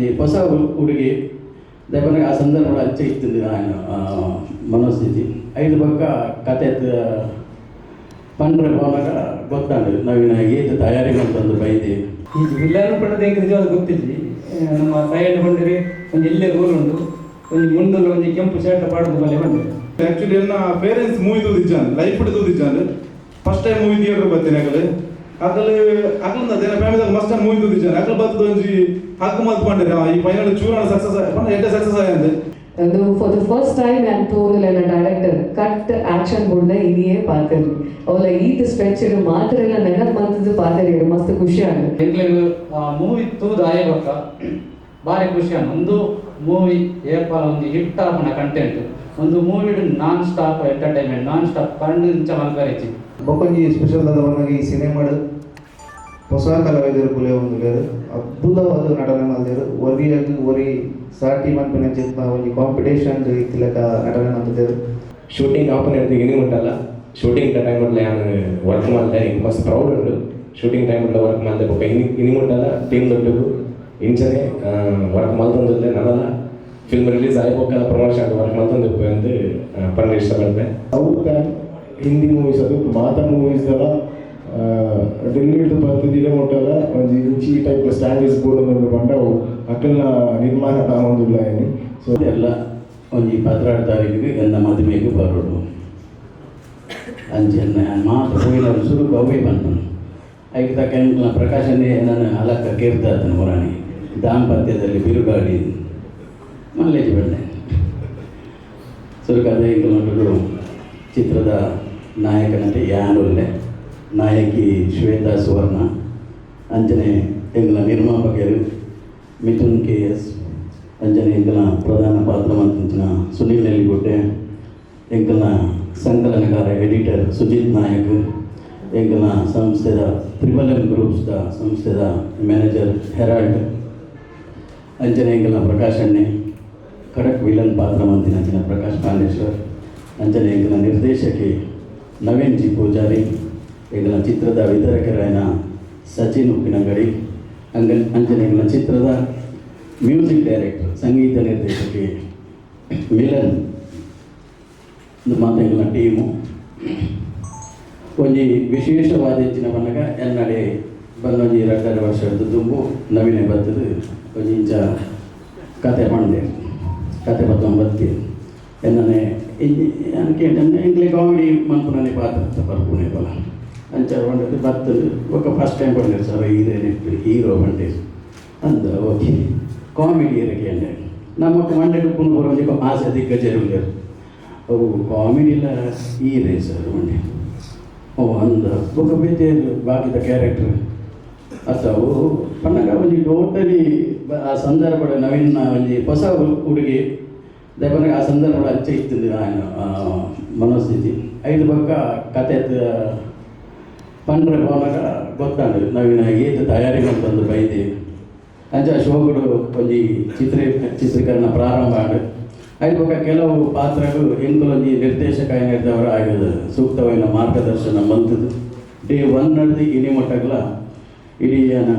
ಈ ಹೊಸ ಹುಡುಗಿ ದಯಪನಗ ಆ ಸಂದರ್ಭ ಅಂಚೆ ಇತ್ತು ఆయన ಮನಸ್ಥಿತಿ. ಐದು ಪಕ್ಕ ಕತೆ ಪಂಡ್ರೆ ಪೋನಾಗ ಗೊತ್ತಾಂಡು ನವೀನ ಏತ್ ತಯಾರಿ ಮಂತೊಂದು ಬೈದೆ. ಈ ವಿಲ್ಲನ್ ಪಂಡದ ಎಂಕ್ ನಿಜವಾದ ಗೊತ್ತಿಜ್ಜಿ. ನಮ್ಮ ಸಾಯಣ್ಣ ಪಂಡರೆ ಒಂಜಿ ಎಲ್ಲೆ ರೋಲ್ ಉಂಡು, ಒಂಜಿ ಮುಂದುಲ್ಲ, ಒಂಜಿ ಕೆಂಪು ಶರ್ಟ್ ಪಾಡ್ದು ಬಲ್ಲೆ ಬಂದೆ. ಆಕ್ಚುಲಿ ಎನ್ನ ಪೇರೆಂಟ್ಸ್ ಮೂವಿ ತೂದಿಜ್ಜಾನ್, ಲೈಫ್ ತೂದಿಜ್ಜಾನ್. ಫಸ್ಟ್ ಟೈಮ್ ಮೂವಿ ಥಿಯೇಟರ್ ಬತ್ತೀನಿ. ಅಕಲ್ ಅಕಲ್ ಅಕಲ್ ಎನ್ನ ಫ್ಯಾಮಿಲಿ ಮಸ್ತ್ ಮೂವಿ ತೂದಿಜ್ಜಾನ್. ಅಕಲ್ ಬತ್ತದ ಒಂಜಿ ಹಕ್ಕು ಮಲ್ತ್ ಪಂಡೇರಿ, ಈ ಫೈನಲ್ ಚೂರಣ ಸಕ್ಸಸ್ ಪಂಡ ಎಡ್ಡೆ ಸಕ್ಸಸ್ ಆಯಂದೆ. ಅದು ಫಾರ್ the first time ನಾನು ತೋರಲ್ಲ ಡೈರೆಕ್ಟರ್ ಕಟ್ ಆಕ್ಷನ್ ಬೋರ್ಡ್ನ ಇನಿಯೇ ಪಾತೆರ್ನಿ. ಅವಲ ಈತ್ ಸ್ಟ್ರೆಚ್ ಮಾತ್ರ ಎಲ್ಲ ನೆನಪು ಮಂತದ್ದು ಪಾತೆರಿ, ಮಸ್ತ್ ಖುಷಿ ಆಂಡ್. ಎಂಕ್ಲೆಗ್ ಮೂವಿ ತೂದು ಆಯೆ ಬೊಕ್ಕ ಬಾರಿ ಖುಷಿ ಆಂಡ್. ಒಂದು ಮೂವಿ ಏಪಾಲ ಒಂದು ಹಿಟ್ ಆಪುನ ಕಂಟೆಂಟ್. ಒಂದು ಮೂವಿಡ್ non stop entertainment, non stop ಕಣ್ಣು ಇಂಚ ಮಲ್ಪರೆಚಿ. ಬೊಕೊಂಜಿ ಸ್ಪೆಷಲ್ ದಾದ ಪನ್ನಗ, ಈ ಸಿನಿಮಾಡ್ ಹೊಸ ಕಲಾವಿದರು ಕುಲೆ ಒಂದು ಅದ್ಭುತವಾದ ನಟನೆ ಮಲ್ದೆರ್. ಒರಿಯಾಗ್ ಒರಿ ಸಾಟಿ ಮನ್ಪಿನಂಚಿತ್ನ ಒಂಜಿ ಕಾಂಪಿಟೇಷನ್ ಇತ್ತಿಲೆಕ ನಟನೆ ಮಲ್ತದೆರ್. ಶೂಟಿಂಗ್ ಆಪನ್ ಇರ್ದು ಇನಿ ಮುಟ್ಟಲ್ಲ. ಶೂಟಿಂಗ್ ಟೈಮ್ ಮುಟ್ಲ ಯಾನ್ ವರ್ಕ್ ಮಲ್ತೆ, ಎಂಕ್ ಮಸ್ತ್ ಪ್ರೌಡ್ ಉಂಡು. ಶೂಟಿಂಗ್ ಟೈಮ್ ಮುಟ್ಲ ವರ್ಕ್ ಮಲ್ತೆ, ಬೊಕ್ಕ ಇನಿ ಇನಿ ಮುಟ್ಟಲ್ಲ ಟೀಮ್ ದೊಟ್ಟುಗು ಇಂಚನೆ ವರ್ಕ್ ಮಲ್ತೊಂದುಲ್ಲೆ. ನನಲ ಫಿಲ್ಮ್ ರಿಲೀಸ್ ಆಯಿ ಬೊಕ್ಕಲ ಪ್ರಮೋಷನ್ ವರ್ಕ್ ಮಲ್ತೊಂದು ಅಂದ್ ಪಂಡ ಇಷ್ಟಪಡ್ತೆ. ಸೌತ್ ಆ್ಯಂಡ್ ಹಿಂದಿ ಮೂವೀಸ್, ಅದು ಮಾತ ಮೂವೀಸ್ ದಲ ಡೆಲ್ಲಿಡ್ ಬತ್ತಿದಿಡೆ ಮುಟ್ಟಲ ಒಂಜಿ ಇಂಚಿ ಟೈಪ್ ಸ್ಟ್ಯಾಂಡರ್ಡ್ಸ್ ಬೋಡೊಂದುಂಡು ಪಂಡ ಅವು ಅಕಲ್ನ ನಿರ್ಮಾಣ ಆವೊಂದುಲ್ಲ ಇನಿ. ಸೊ ಎಲ್ಲ ಒಂಜಿ 12 ತಾರೀಕಿಗೆ ಎನ್ನ ಮದುಮೆಗೆ ಬರೋಡು. ಅಂಚೆನ್ನ ಮಾತ ಪೋಯಿನ ಸುರುಕು ಅವೇ ಬಂದನು. ಐಕ್ ತಕ್ಕ ಎಂಕ್ಲ ಪ್ರಕಾಶನೇ ನನ್ನ ಅಲಕ್ಕ ಕೇರ್ದಾತನು ಮುರಾಣಿ ದಾಂಪತ್ಯದಲ್ಲಿ ಬಿರುಗಾಳಿ ಮಲ್ಲೇಜಿ ಬಂದೆ. ಸುರುಕಾದ ಎಂಕ್ಲ ಚಿತ್ರದ ನಾಯಕ ನಟಿ ಯಾನುಲ್ಲೆ, ನಾಯಕಿ ಶ್ವೇತಾ ಸುವರ್ಣ, ಅಂಚನೆ ಎಂಗ್ಲ ನಿರ್ಮಾಪಕರು ಮಿಥುನ್ ಕೆ ಎಸ್, ಅಂಚನೆ ಎಂಕಲ್ನ ಪ್ರಧಾನ ಪಾತ್ರ ಮಂತಿನ ಸುನೀಲ್ ನೆಲ್ಲಿಗುಡ್ಡೆ, ಎಂಕಲ್ನ ಸಂಕಲನಕಾರ ಎಡಿಟರ್ ಸುಜಿತ್ ನಾಯಕ್, ಎಂಕಲ್ನ ಸಂಸ್ಥೆದ ತ್ರಿಬಲ್ ಎಂ ಗ್ರೂಪ್ಸ್ದ ಸಂಸ್ಥೆದ ಮ್ಯಾನೇಜರ್ ಹೆರಾಲ್ಡ್, ಅಂಚನೆ ಎಂಕಲ್ನ ಪ್ರಕಾಶ್ ಅಣ್ಣೆ, ಖಡಕ್ ವಿಲನ್ ಪಾತ್ರ ಮಂತಿನ ಅಂಚಿನ ಪ್ರಕಾಶ್ ಪಾಂಡೇಶ್ವರ್, ಅಂಚನೆ ಎಂಕಲ್ನ ನಿರ್ದೇಶಕಿ ನವೀನ್ ಜಿ ಪೂಜಾರಿ, ಎಂಕಲ್ನ ಚಿತ್ರದ ವಿತರಕರಾಯನ ಸಚಿನ್ ಉಪ್ಪಿನಂಗಡಿ, ಅಂಚನೆ ಎಂಕಲ್ನ ಚಿತ್ರದ ಮ್ಯೂಸಿಕ್ ಡೈರೆಕ್ಟರ್, ಸಂಗೀತ ನಿರ್ದೇಶಕಿ ಮಿಲನ್, ಇದು ಮಾತ ಎಂಕಲ್ನ ಟೀಮು. ಒಂಜಿ ವಿಶೇಷವಾದ ಹೆಚ್ಚಿನ ಪನ್ನಗ, ಎನ್ನಡೆ ಬಂದೊಂಜಿ 2.5 ವರ್ಷದ ದುಂಬು ನವೀನ ಬತ್ತದು ಒಂಜಿ ಇಂಚ ಕತೆ ಪಂಡೆ. ಕತೆ ಬತ್ತಿ ಎನ್ನನೆ ಎಂಕ್ಲೆ ಕಾಮಿಡಿ ಮನ್ಪುನನೆ ಪಾತ್ರ ಬರ್ಪುನೆ ಬಲ ಅಂಚ ಪಂಡದು ಬತ್ತದು. ಬೊಕ್ಕ ಫಸ್ಟ್ ಟೈಮ್ ಪಂಡೇರು, ಸರ್ ಹೀರೋಯಿನ್ ಹೀರೋ ಪಂಡೇರು ಅಂದ. ಓಕೆ, ಕಾಮಿಡಿ ಇರಕ್ಕೆ ಅಂಡೆ. ನಮಕ್ ಮಂಡೆ ಉಪ್ಪುನ ಪೂರ ಒಂಜಿ ಆಸೆ ದಿಗ್ಗಜರು ಉಲ್ಲೆರ್. ಅವು ಕಾಮಿಡಿಲ ಹೀರೆ ಸರ್ ಮಂಡೆ. ಓ ಅಂದ. ಬೊಕ್ಕ ಬೇತೆ ಬಾಕಿದ ಕ್ಯಾರೆಕ್ಟರ್ ಅತ್ತ ಅವು ಪನ್ನಗ ಒಂಜಿ ಟೋಟಲಿ ಆ ಸಂದರ್ಭ ನವೀನ ಒಂಜಿ ಹೊಸ ಹುಡುಗಿ ದಯಪನಗ ಆ ಸಂದರ್ಭ ಅಂಚೆ ಇತ್ತು ఆయన ಮನಸ್ಥಿತಿ. ಐದು ಪಕ್ಕ ಕತೆ ಪಂಡ್ರೆ ಪೋನಾಗ ಗೊತ್ತಾಂಡು ನವೀನ ಏತ್ ತಯಾರಿ ಮಂತೊಂದು ಬೈದೆ. ಅಂಚ ಶೋಕುಡು ಒಂಜಿ ಚಿತ್ರೀಕರಣ ಪ್ರಾರಂಭ ಆಂಡ್. ಐದು ಬೊಕ್ಕ ಕೆಲವು ಪಾತ್ರಗಳು ಎಂಕುಲೊಂಜಿ ನಿರ್ದೇಶಕ ಏನಿದ್ದವರ ಆಗಿದ ಸೂಕ್ತವಾದ ಮಾರ್ಗದರ್ಶನ ಮಂತದು ಡೇ ಒನ್ ನಡ್ದು ಇನಿ ಮಟ್ಟಗ್ಲ ಇಡೀ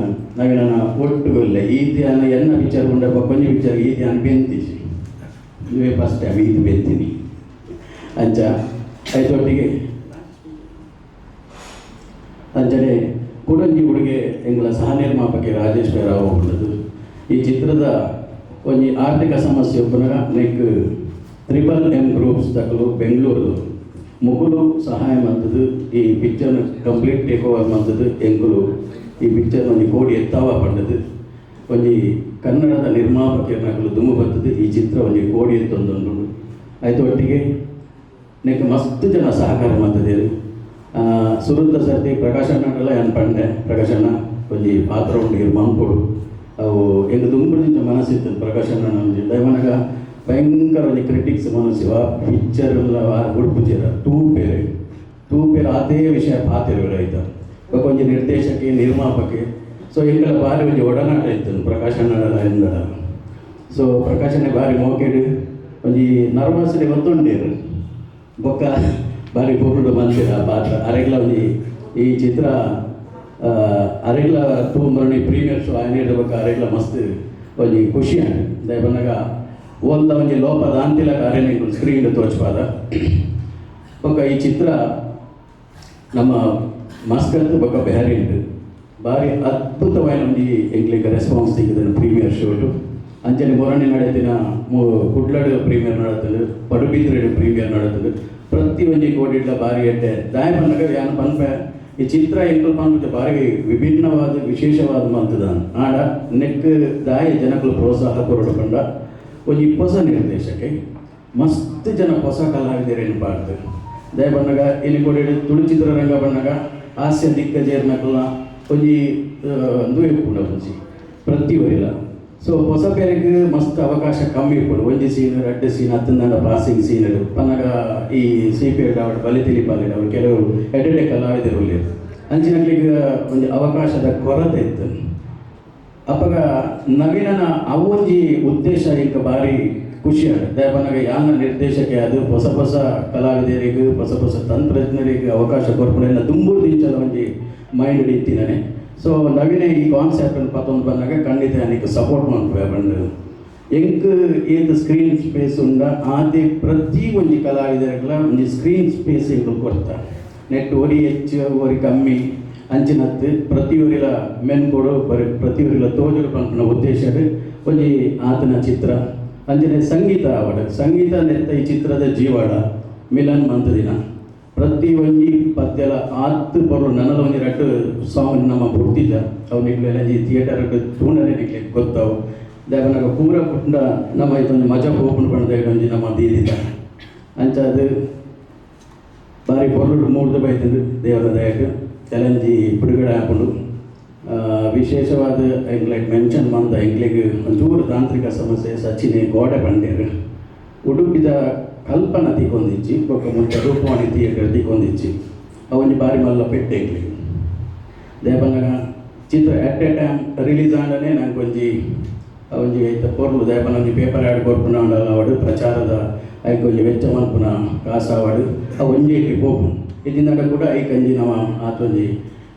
ನವೀನ ಒಟ್ಟುಗೊಲ್ಲೆ. ಈ ಧ್ಯಾನ ಎನ್ನ ಪಿಕ್ಚರ್ ಉಂಡ ಒಂಜಿ ಪಿಕ್ಚರ್ ಈ ಧ್ಯಾನ ಬೆಂತಿಜಿ. ಇವೇ ಫಸ್ಟ್ ಟೈಮ್ ಇದು ಬೆಂತೀನಿ. ಅಂಚ ಐತೊಟ್ಟಿಗೆ ಅಂಚನೆ ಕುಡಂಜಿ ಹುಡುಗೆ ಎಂಗಳ ಸಹ ನಿರ್ಮಾಪಕಿ ರಾಜೇಶ್ವರ ರಾವ್ ಉಳ್ಳದು. ಈ ಚಿತ್ರದ ಒಂಜಿ ಆರ್ಥಿಕ ಸಮಸ್ಯೆ ಉಪ್ಪುನಗ ನೆಕ್ ತ್ರಿಬಲ್ ಎಂ ಗ್ರೂಪ್ಸ್ ದಕಲು ಬೆಂಗಳೂರು ಮುಗುಲು ಸಹಾಯ ಮಂತದ್ದು. ಈ ಪಿಕ್ಚರ್ ಕಂಪ್ಲೀಟ್ ಟೇಕ್ ಓವರ್ ಮಂತದ್ದು. ಎಂಕುಲು ಈ ಪಿಕ್ಚರ್ ಒಂಜಿ ಕೋಡಿ ಎತ್ತಾವ ಪಂಡದು ಒಂಜಿ ಕನ್ನಡದ ನಿರ್ಮಾಪಕರನಕಲು ದುಮು ಬತ್ತದು. ಈ ಚಿತ್ರ ಒಂಜಿ ಕೋಡಿ ಎತ್ತೊಂದುಂಡು. ಆಯ್ತು, ಒಟ್ಟಿಗೆ ನೆಕ್ ಮಸ್ತ್ ಜನ ಸಹಕಾರ ಮಂತದೇರು. ಸುರುತ್ತ ಸರ್ತಿ ಪ್ರಕಾಶಣ್ಣನೆಲ್ಲ ಏನು ಪಂಡೆ, ಪ್ರಕಾಶಣ್ಣ ಒಂಜಿ ಪಾತ್ರ ಉಂಡು, ಇರ್ ಮಂಪುಡು. ಅವು ಎಂಕ್ ದುಂಬುದಿಂಚ ಮನಸ್ಸಿತ್ತು ಪ್ರಕಾಶಣ್ಣ ಒಂಜಿ. ದಯಮನಗ ಭಯಂಕರ ಒಂಜಿ ಕ್ರಿಟಿಕ್ಸ್ ಮನಸ್ಸು. ಆ ಪಿಕ್ಚರ್ ಉಡುಪುಜೆರ ತೂ ಪೇರೆ ತೂ ಪೇರೆ ಅದೇ ವಿಷಯ ಪಾತೆರುಗಳು ಆಯ್ತ. ಬೊಕ್ಕ ಒಂಜಿ ನಿರ್ದೇಶಕಿ ನಿರ್ಮಾಪಕಿ. ಸೊ ಎಂಕಲ ಬಾರಿ ಒಂಜಿ ಒಡನಾಟ ಇತ್ತು ಪ್ರಕಾಶಣ್ಣನ ಎಂದಡ. ಸೊ ಪ್ರಕಾಶಣ್ಣ ಬಾರಿ ಮೋಕೆಡ್ ಒಂಜಿ ನರ್ವಸ್ಲಿ ಗೊತ್ತುಂಡೇರು. ಬೊಕ್ಕ ಬಾರಿ ಪೊರ್ಲುಡು ಮಲ್ತೆರ್ ಆ ಪಾತ್ರ. ಅರೆಗ್ಲ ಒಂಜಿ ಈ ಚಿತ್ರ ಅರೆಗ್ಲ ತೂಂಬರಣಿ ಪ್ರೀಮಿಯರ್ ಶೋ ಆಯ್ನ ಬೊಕ್ಕ ಅರೆಗ್ಲ ಮಸ್ತ್. ಒಂಜಿ ಖುಷಿ ಆಂಡ್. ದಾಯೆ ಪನ್ನಗ ಓಲ್ಲ ಒಂಜಿ ಲೋಪ ದಾಂತಿಲ ಕಾರ್ಯನ ಸ್ಕ್ರೀನ್ ತೋಚ್ಪಾದ. ಬೊಕ್ಕ ಈ ಚಿತ್ರ ನಮ್ಮ ಮಸ್ಕತ್ ಬೊಕ್ಕ ಬೆಹರಿನ್ ಬಾರಿ ಅದ್ಭುತವಾಯಿನ ಒಂಜಿ ಎಂಕ್ಲೆಗ್ ರೆಸ್ಪಾನ್ಸ್ ತಿಕ್ಕಿದ ಪ್ರೀಮಿಯರ್ ಶೋಟು. ಅಂಚನೆ ಮೊರನಿ ನಡೆತಿನ ಕುಡ್ಲಡ್ ಪ್ರೀಮಿಯರ್ ನಡತಂಡು, ಪಡುಬಿದ್ರೆಡ್ ಪ್ರೀಮಿಯರ್ ನಡತಂಡು. ಪ್ರತಿ ಒಂಜಿ ಕೋಡಿಡ್ಲ ಬಾರಿ ಎಡ್ಡೆ. ದಾಯ ಪನ್ನಗ ಯಾನ್ ಪನ್ಪೆ, ಈ ಚಿತ್ರ ಎಂಕುಲು ಪನ್ಪುಜ ಬಾರಿ ವಿಭಿನ್ನವಾದ ವಿಶೇಷವಾದ ಮಂತದ. ಆಂಡ ನೆಕ್ ದಾಯ ಜನಕುಲು ಪ್ರೋತ್ಸಾಹ ಕೊರಡು ಪಂಡ, ಒಂಜಿ ಹೊಸ ನಿರ್ದೇಶಕೆ, ಮಸ್ತ್ ಜನ ಹೊಸ ಕಲಾವಿದರೇನು ಪಾಡ್ದು. ದಯ ಪನ್ನಗ ಇನಿ ಕೊಡಿಡ್ ತುಳು ಚಿತ್ರರಂಗ ಪನ್ನಗ ಹಾಸ್ಯ ದಿಗ್ಗಜೇರ್ನಕುಲ ಒಂಜಿ ಉಂದು ಇಪ್ಪುಂಡು, ಒಂಜಿ ಪ್ರತಿ ಒರಿಲ. ಸೊ ಹೊಸ ಬೇರೆಗ್ ಮಸ್ತ್ ಅವಕಾಶ ಕಮ್ಮಿ ಇಪ್ಪುಂಡು. ಒಂಜಿ ಸೀನ್, ರಡ್ಡ್ ಸೀನ್, ಅತ್ತಂದಾಂಡ ಪಾಸಿಂಗ್ ಸೀನ್ ಪನ್ನಗ ಈ ಸಿಪಿ ಅವಳು ಬಲಿ ತಿಳಿಪಾಲಿಡ್ ಅವರು ಕೆಲವು ಎಡ್ಡೆ ಕಲಾವಿದರು ಉಲ್ಲೆರ್. ಅಂಚಿನಕ್ಲೆಗ್ ಒಂಜಿ ಅವಕಾಶದ ಕೊರತೆ ಇತ್ತು. ಅಪಗ ನವೀನನ ಅವೊಂಜಿ ಉದ್ದೇಶ ಇಂಕ ಬಾರಿ ಖುಷಿ ಆಂಡ್. ದಾಯೆ ಪನ್ನಗ ಯಾನ ನಿರ್ದೇಶಕೆ ಅದು ಹೊಸ ಹೊಸ ಕಲಾವಿದರಿಗೆ, ಹೊಸ ಹೊಸ ತಂತ್ರಜ್ಞರಿಗೆ ಅವಕಾಶ ಕೊರ್ಪುನ ದುಂಬುರ್ದು ಇಂಚದ ಒಂಜಿ ಮೈಂಡ್ ಇತ್ತಿನಾನೆ. ಸೊ ನವೀನ ಈ ಕಾನ್ಸೆಪ್ಟ್ ಪತ್ತೊಂದು ಬಂದಾಗ ಖಂಡಿತ ಯಾನಿಕ್ ಸಪೋರ್ಟ್ ಮಲ್ಪುವೆ ಪಂಡ್. ಎಂಕ್ ಏತ್ ಸ್ಕ್ರೀನ್ ಸ್ಪೇಸ್ ಉಂಡ, ಆತೆ ಪ್ರತಿ ಒಂಜಿ ಕಲಾವಿದರಿಗ್ಲ ಒಂಜಿ ಸ್ಕ್ರೀನ್ ಸ್ಪೇಸ್ ಎಂಕುಲು ಕೊರ್ತ. ನೆಟ್ ಒರಿ ಹೆಚ್ಚು ಒರಿ ಕಮ್ಮಿ ಅಂಚಿನತ್ತು ಪ್ರತಿ ಒರಿಲ ಮೆನ್ ಕೊಡು ಬರಿ ಪ್ರತಿ ಒರಿಲ ತೋಜುಡು ಪನ್ಪಿನ ಉದ್ದೇಶ ಒಂಜಿ ಆತನ ಚಿತ್ರ. ಅಂಚನೆ ಸಂಗೀತ ಆವಡ್, ಸಂಗೀತ ನೆತ್ತ ಈ ಚಿತ್ರದ ಜೀವಾಳ ಮಿಲನ್ ಮಂತದಿನ ಪ್ರತಿ ಒಂಜಿ ಪದ್ಯಲ ಆತ್ ಪೊರ್ಲು. ನನಲ ಒಂಜಿ ರಡ್ಡ್ ಸಾಂಗ್ ನಮ್ಮ ಬುಡ್ತಿದ್ದ. ಅವು ನಿಕ್ಲೆನ ಈ ಥಿಯೇಟರ್ ತೂಂಡನೆ ನಿಕ್ಲೆಗ್ ಗೊತ್ತಾವು. ದಾಯೆ ಪೂರ ಪುಟ್ಟ ನಮ್ಮ ಇದೊಂದು ಮಜಾ ಪೋಪುಂಡು ಪಂಡ ಒಂಜಿ ನಮ್ಮ ದೀದಿದ. ಅಂಚಾದ್ ಬಾರಿ ಪೊರ್ಲುಡು ಮೂಡ್ದು ಬೈತುಂಡು. ದೇವರ ದಯಟ್ ಕೆಲಂಜಿ ಬಿಡುಗಡೆ ಆಪುಂಡು. ವಿಶೇಷವಾದ ಎಂಕ್ಲೆಗ್ ಮೆನ್ಷನ್ ಮಂದ ಎಂಕ್ಲೆಗ್ ಒಂಚೂರು ತಾಂತ್ರಿಕ ಸಮಸ್ಯೆ, ಸಚಿನೆ ಗೋಡೆ ಪಂಡೇರು, ಉಡುಪಿದ ಕಲ್ಪನಾ ತಿಕ್ಕೊಂದಿಜ್ಜಿ, ಬೊಕ್ಕ ಮುಲ್ಪ ರೂಪವಾಣಿ ಥಿಯೇಟರ್ ತಿಕ್ಕೊಂದಿಜ್ಜಿ. ಅವೊಂಜಿ ಬಾರಿ ಮಲ್ಲ ಪೆಟ್ಟೆ ಎಂಕ್ಲೆಗ್. ದಾಯೆ ಪನ್ನಗ ಚಿತ್ರ ಎಟ್ ಎ ಟೈಮ್ ರಿಲೀಸ್ ಆಂಡನೆ ನಂಗೆ ಒಂಜಿ ಒಂಜಿ ಐತ ಪೊರ್ಲು. ದಾಯೆ ಪನ್ನ ಒಂಜಿ ಪೇಪರ್ ಆ್ಯಡ್ ಕೊರ್ಪುನ ಆಂಡಲ ಆವಡ್, ಪ್ರಚಾರದ ಐಕ್ ಒಂಜಿ ವೆಚ್ಚ ಮಲ್ಪುನ ಕಾಸು ಆವಡ್, ಅವು ಒಂಜಿ ಪೋಪುಂಡು. ಇಜ್ಜಿಂದಾಂಡ ಕೂಡ ಐಕ್ ಒಂಜಿ ನಮ ಆತೊಂಜಿ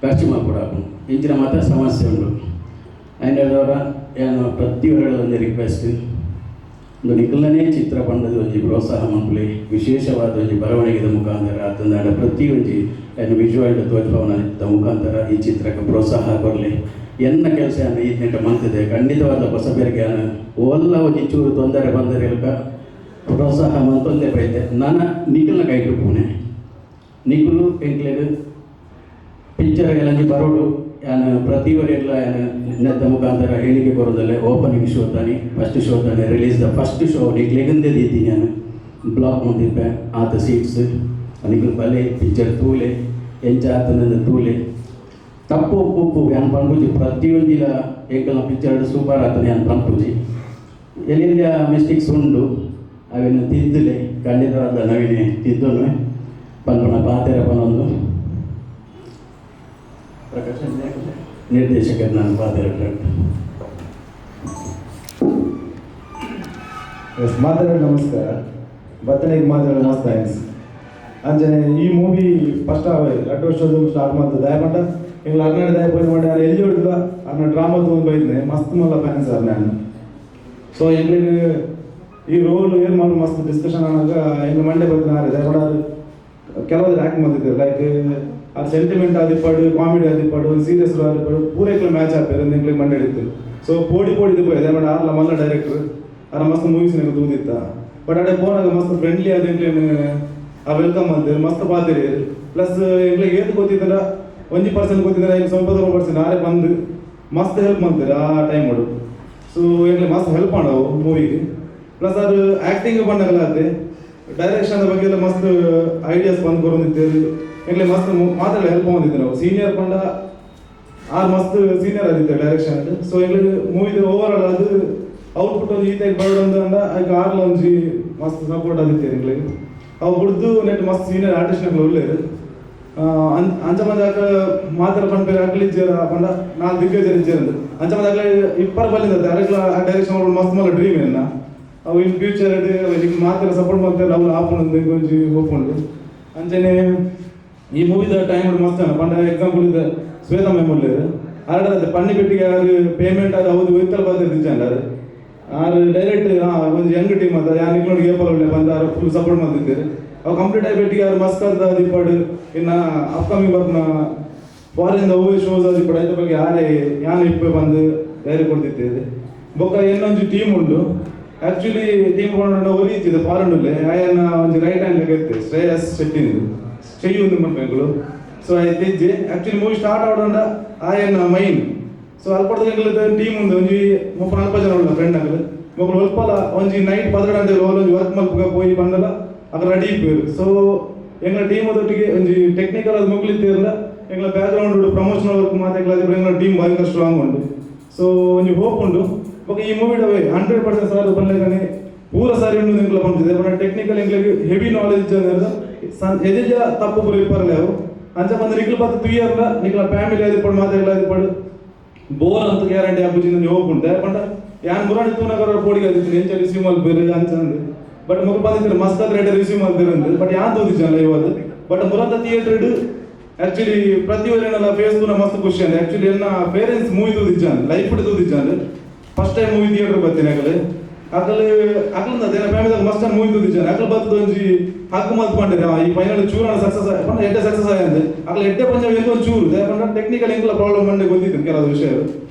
ಖರ್ಚು ಮಲ್ಪೊಡಾಪುಂಡು. ಇಂಚಿನ ಮಾತ್ರ ಸಮಸ್ಯೆ ಉಂಡು. ಐನೆಡ್ದವರ ಏನು ಪ್ರತಿ ಒಂಜಿ ರಿಕ್ವೆಸ್ಟ್, ಒಂದು ನಿಕಲ್ನೇ ಚಿತ್ರ ಪಂಡದ ಒಂಜಿ ಪ್ರೋತ್ಸಾಹ ಮಲ್ಪುಲೆ. ವಿಶೇಷವಾದ ಒಂಜಿ ಬರವಣಿಗೆದ ಮುಖಾಂತರ ಅತ್ತಂದಾಂಡ ಪ್ರತಿ ಒಂಜಿ ಏನು ವಿಜುವಲ್ ತೋಜ್ಪವನದ ಮುಖಾಂತರ ಈ ಚಿತ್ರಕ್ಕೆ ಪ್ರೋತ್ಸಾಹ ಕೊರಲಿ. ಎನ್ನ ಕೆಲಸ ಈ ನೆಟ್ಟ ಮಂತಿದೆ. ಖಂಡಿತವಾದ ಹೊಸಬರಿಗೆ ಓಲ್ಲ ಒಂಜಿ ಚೂರು ತೊಂದರೆ ಬಂದರೆ ಪ್ರೋತ್ಸಾಹ ಮಂತೊಂದೇ ಬೈತೆ. ನನ್ನ ನಿಕಲ್ನ ಕೈಟು ಪೂನೆ ನಿಕುಲು ಎಂಕ್ಲೆಗ್ ಪಿಕ್ಚರ್ ಎಲ್ಲಂಜಿ ಬರೋಡು. ಯಾನ್ ಪ್ರತಿ ಒರಿಯಗ್ಲ ಯಾನ್ ನೆತ್ತ ಮುಖಾಂತರ ಹೇಳಿಕೆ ಕೊರೋದಲ್ಲೇ, ಓಪನಿಂಗ್ ಶೋ ತಾನಿ, ಫಸ್ಟ್ ಶೋ ತಾನೆ, ರಿಲೀಸ್ the first show ನಿಕ್ಲೆಗಂದೇ ದೀತೀನಿ. ನಾನು ಬ್ಲಾಕ್ ಮುಂದಿಪ್ಪೆ ಆತ ಸೀಟ್ಸ್. ನಿಕುಲು ಬಲೆ, ಪಿಕ್ಚರ್ ತೂಲೆ, ಎಂಚ ಆತನಂದು ತೂಲೆ. ತಪ್ಪು ಒಪ್ಪು ಉಪ್ಪು ಯಾನ್ ಪನ್ಪುಜಿ. ಪ್ರತಿಯೊಂಜಿಲ ಎಂಕಲ್ನ ಪಿಕ್ಚರ್ ಸೂಪರ್ ಆತನೆ ಯಾನ್ ಪನ್ಪುಜಿ. ಎಲ್ಲೆಲ್ಲ ಮಿಸ್ಟೇಕ್ಸ್ ಉಂಡು, ಅವೆನ್ ತಿದ್ದುಲೆ. ಖಂಡಿತವಾದ ನವೀನೆ ತಿದ್ದುನು ಪನ್ಪುನ ಪಾತೆರ ಪನೊಂದು ಪ್ರಕಾಶ್ ನಿರ್ದೇಶಕರು ನಾನು ಪಾತೆರ. ಎಸ್, ಮಾತಾಡೋ ನಮಸ್ಕಾರ. ಬತ್ತನೆಗೆ ಮಾತಾಡೋ ಮಸ್ತ್ thanks. ಅಂಚನೆ ಈ ಮೂವಿ ಫಸ್ಟ್ ರಡ್ಡು ವರ್ಷದ ಸ್ಟಾರ್ಟ್ ಮಾಡ್ತದೆ. ದಯಪಂಡ ಎಂಗ್ಲ ಅರ್ನಾಡ ದಯ ಪೋಯಿ ಮಾಡಿ ಎಲ್ಲಿ ಹೊಡೆದ ಅರ್ನ ಡ್ರಾಮಾ ತಗೊಂಡು ಬೈದ್ನೆ. ಮಸ್ತ್ ಮಲ್ಲ ಫ್ಯಾನ್ ಸರ್ ನಾನು. ಸೊ ಎಂಗ್ಲಿಗೆ ಈ ರೋಲ್ ಏನು ಮಾಡಿ ಮಸ್ತ್ ಡಿಸ್ಕಷನ್ ಆನಾಗ ಎಂಗ್ಲ ಮಂಡೆ ಬತ್ತಿನ ದಯಪಂಡ ಕೆಲವರು ಆ್ಯಕ್ಟ್ ಮಾಡ್ತಿದ್ದಾರೆ. ಲೈಕ್ ಆ ಸೆಂಟಿಮೆಂಟ್ ಆದಿಪ್ಪಾಡು, ಕಾಮಿಡಿ ಆದಿಪ್ಪಾಡು, ಸೀರಿಯಸ್ ಆದಿಪ್ಪಾಡು, ಪೂರೈಕ್ಲ ಮ್ಯಾಚ್ ಆಪೇರು ಎಂಗ್ಲಿಗೆ ಮಂಡೆ ಇತ್ತು. ಸೊ ಪೋಡಿ ಪೋಡಿ ಪೋಯಿ ದಯಪಂಡ ಆರ್ಲ ಮಲ್ಲ ಡೈರೆಕ್ಟರ್, ಆರ ಮಸ್ತ್ ಮೂವೀಸ್ ನಂಗೆ ತೂದಿತ್ತ. ಬಟ್ ಅಡೆ ಪೋನಾಗ ಮಸ್ತ್ ಫ್ರೆಂಡ್ಲಿ ಆದ ಎಂಕ್ಲೇನ್ ಆ welcome ಅಂತೀರಿ, ಮಸ್ತ್ ಪಾತೆರಿ. ಪ್ಲಸ್ ಎಂಕ್ಲೆಗ್ ಏತ್ ಗೊತ್ತಿತ್ತಂಡ 1% ಗೊತ್ತಿದ್ರೆ ಈಗ ಸ್ವಲ್ಪ ಸ್ವಲ್ಪ ಪರ್ಸೆಂಟ್ ಆರೆ ಬಂದು ಮಸ್ತ್ ಹೆಲ್ಪ್ ಮಾಡ್ತಾರೆ ಆ ಟೈಮ್. ಸೊ ಎಂಕ್ಲೆ ಮಸ್ತ್ ಹೆಲ್ಪ್ ಮಾಡವು ಮೂವಿಗೆ. ಪ್ಲಸ್ ಅದು ಆ್ಯಕ್ಟಿಂಗ್ ಬಂದಾಗಲ್ಲ ಅದೇ ಡೈರೆಕ್ಷನ್ ಬಗ್ಗೆ ಎಲ್ಲ ಮಸ್ತ್ ಐಡಿಯಾಸ್ ಬಂದು ಬರೋದಿದ್ದೇವೆ. ಎಂಕ್ಲೆ ಮಸ್ತ್ ಮಾತಾಡ ಹೆಲ್ಪ್ ಮಾಡಿದ್ದೆ. ನಾವು ಸೀನಿಯರ್ ಪಂಡ ಆರ್ ಮಸ್ತ್ ಸೀನಿಯರ್ ಆಗಿದ್ದೆ ಡೈರೆಕ್ಷನ್. ಸೊ ಎಂಕ್ಲೆಗ್ ಮೂವಿದ ಓವರ್ ಆಲ್ ಅದು ಔಟ್ಪುಟ್ ಒಂಜಿ ಈತೆಗ್ ಬರೋಡು ಅಂದ ಐಕ್ ಆರ್ಲ ಒಂಜಿ ಮಸ್ತ್ ಸಪೋರ್ಟ್ ಆದಿತ್ತೇವೆ ಎಂಕ್ಲೆಗ್. ಅವು ಬುಡ್ದು ನೆಟ್ ಮಸ್ತ್ ಸೀನಿಯರ್ ಆರ್ಟಿಸ್ಟ್ ನಕುಲು ಉಲ್ಲೆರ್. ಅಂಚ ಮಂದಿ ಅಕ ಮಾತ್ರ ಪನ್ಪೆರ್ ಅಕ್ಲ್ ಇಜ್ಜೆರ್ ಪಂಡ ನಾಲ್ ದಿಗ್ಗಜರು ಇಜ್ಜೆರ್ ಅಂದ್. ಅಂಚ ಮಂದಿ ಅಕ್ಲೆ ಇಪ್ಪರ ಬಲ್ಲಿಂದ ಡೈರೆಕ್ಟ್ ಡೈರೆಕ್ಷನ್ ಮಲ್ಪುನ ಮಸ್ತ್ ಮಲ್ಲ ಡ್ರೀಮ್ ಎನ್ನ. ಅವು ಇನ್ ಫ್ಯೂಚರ್ ನಿಕ್ ಮಾತ್ರ ಸಪೋರ್ಟ್ ಮಲ್ತೆರ್ ಅವು ಆಪುಂಡು ಒಂಜಿ ಹೋಪ್ ಉಂಡು. ಅಂಚನೆ ಈ ಮೂವಿದ ಟೈಮ್ ಮಸ್ತ್ ಪಂಡ ಎಕ್ಸಾಂಪಲ್ ಇದೆ ಶ್ವೇತಾ ಮ್ಯಾಮ್ ಉಲ್ಲೆರ್. ಆರ್ಡರ್ ಪನ್ನಿ ಪೆಟ್ಟಿಗೆ ಆರು ಪೇಮೆಂಟ್ ಅದು ಹೌದು ಒಯ್ತಲ್ ಬಂದಿದ್ದ ಆರು ಆರು ಡೈರೆಕ್ಟ್ ಒಂಜಿ ಯಂಗ್ ಟೀಮ್ ಅದ ಯಾನ್ ನಿಕ್ಲೋಡ್ ಏಪಲ್ ಉಳ್ಳೆ ಬಂದು ಆರು ಫುಲ್ ಸಪೋರ್ಟ್ ಮಾಡ್ತಿದ್ದಾರೆ. ಅವು ಕಂಪ್ಲೀಟ್ ಆಗಿ ಪೆಟ್ಟಿಗೆ ಆರು ಮಸ್ತ್ ಅದ ದಿಪ್ಪಡು. ಇನ್ನು ಅಪ್ಕಮಿಂಗ್ ಬರ್ನ ಫಾರಿನ್ ಒವ್ವೆ ಶೋಸ್ ಆದಿಪ್ಪಡು, ಐತ ಬಗ್ಗೆ ಯಾರೇ ಯಾನ್ ಇಪ್ಪೆ ಬಂದು ಧೈರ್ಯ ಕೊಡ್ತಿದ್ದೇವೆ. ಬೊಕ್ಕ ಇನ್ನೊಂಜಿ ಟೀಮ್ ಉಂಡು. ಆಕ್ಚುಲಿ ಟೀಮ್ ಕೊಂಡು ಒರಿ ಇತ್ತಿದೆ ಫಾರಿನ್ ಉಲ್ಲೆ. ಆಯನ ಒಂಜಿ ರೈಟ್ ಹ್ಯಾಂಡ್ ಲೆಕ್ಕ ಇತ್ತೆ, ಶ್ರೇಯಸ್ ಶೆಟ್ಟಿ, ಶ್ರೇಯು ಒಂದು ಮನ್ಪೆಂಗಳು. ಸೊ ಐತಿಜ್ಜೆ ಆಕ್ಚುಲಿ ಮೂವಿ ಸ್ಟಾರ್ಟ್ ಆವಡಂಡ ಆಯನ ಮೈನ್. ಸೊ ಅಲ್ಪಡ್ದ ಎಂಕುಲು ಟೀಮ್ ಉಂದು ಒಂಜಿ 30 40 ಜನ ಉಳ್ಳ ಫ್ರೆಂಡ್ ಅಗಲು. ಮೊಕುಲು ಒಲ್ಪಲ ಒಂಜಿ ನೈಟ್ 12 ಗಂಟೆ ಒಂಜಿ ವರ್ಕ್ ಮಲ್ಪುಗ ಪೋಯಿ ಬಂದಲ ಅಗ ರೆಡಿ ಇಪ್ಪೇರು. ಸೊ ಎಂಗಳ ಟೀಮ್ ಒಟ್ಟಿಗೆ ಒಂಜಿ ಟೆಕ್ನಿಕಲ್ ಅದು ಮುಗ್ಲಿತ್ತಿರಲ್ಲ, ಎಂಗಳ ಬ್ಯಾಕ್ ಗ್ರೌಂಡ್ ಪ್ರಮೋಷನಲ್ ವರ್ಕ್ ಮಾತೆಗ್ಲ ಎಂಗಳ ಟೀಮ್ ಭಯಂಕರ ಸ್ಟ್ರಾಂಗ್ ಉಂಡು. ಸೊ ಒಂಜಿ ಹೋಪ್ ಉಂಡು. ಬೊಕ್ಕ ಈ ಮೂವಿ 100% ಸರ್ ಬಲ್ಲೆಗನೆ ಪೂರ ಸಾರಿ ಉಂಡು ಎಂಕ್ಲ ಪಂಪಿದೆ. ಬಟ್ ಟೆಕ್ನಿಕಲ್ ಎಂಕ್ಲೆಗ್ ಹೆವಿ ನಾಲೆಜ್ ಎಜೆಜ ತಪ್ಪು ಪೂರ ಇಪ್ಪರ್ಲೆ ಅವು. ಅಂಚ ಬಂದು ನಿಕ್ಲ ಬತ್ತು ತುಯ್ಯರ್ಲ ನಿಕ್ಲ ಫ್ಯಾಮಿಲಿ ಆದಿಪ್ಪಡು, ಮಾತೆಗ್ಲ ಆದಿಪ್ಪಡು, ಬೋರ್ ಅಂತ ಗ್ಯಾರಂಟಿ ಆಪುಜಿ ಒಂಜಿ ಹೋಪ್ ಉಂಟು. ಪಂಡ ಯಾನ್ ಮುರಾಣಿ ತೂನಗರ ಪೋಡಿಗೆ ಆದಿತ್ತು, ಎಂಚ ರಿಸೀವ್ ಮಲ್ಪೇರು ಅಂಚ. ಬಟ್ ಮೊಕ ಬಂದಿತ್ತು ಮಸ್ತ್ ರೇಟ್ ರಿಸೀವ್ ಮಲ್ತಿರಂದು. ಬಟ್ ಯಾನ್ ತೂದಿಜಲ್ಲ ಇವಾಗ. ಬಟ್ ಮುರಂತ ಥಿಯೇಟರ್ ಆಕ್ಚುಲಿ ಪ್ರತಿ ಒರಿನಲ್ಲ ಫೇಸ್ ತೂನ ಮಸ್ತ್ ಖುಷಿ ಅಂದೆ. ಆಕ್ಚುಲಿ ಎನ್ನ ಪೇರೆಂಟ್ಸ್ ಮೂವಿ ತೂದಿಜ್ಜಾನ್, ಲೈಫ್ ತೂದಿಜ್ಜಾನ್. ಫಸ್ಟ್ ಟೈಮ್ ಮೂವಿ ಥಿಯೇಟರ್ ಬರ್ತೀನಿ. ಅಗಲು ಅಗಲು ಅಗಲು ಅದೇನ ಫ್ಯಾಮಿಲಿ ಮಸ್ತ್ ಮೂವಿ ತೂದಿಜ್ಜಾನ್. ಅಗಲು ಬತ್ತದ ಒಂಜಿ ಹಕ್ಕು ಮಲ್ತ್ ಪಂಡೆರ್, ಈ ಫೈನಲ್ ಚೂರಣ ಸಕ್ಸಸ್ ಪಂಡ ಎಡ್ಡೆ ಸಕ್ಸಸ್ ಆಯಂದೆ. ಅಗಲು ಎಡ್ಡೆ ಪಂಜ ಎಂತ ಒಂದ್ ಚೂರು ಪಂಡ ಟೆಕ್ನಿಕಲ್ ಎಂಕಲ ಪ್ರಾಬ್ಲಮ್ ಮಂಡೆ ಗೊತ್ತಿತ್ತು ಕೆಲವು ವಿಷಯ.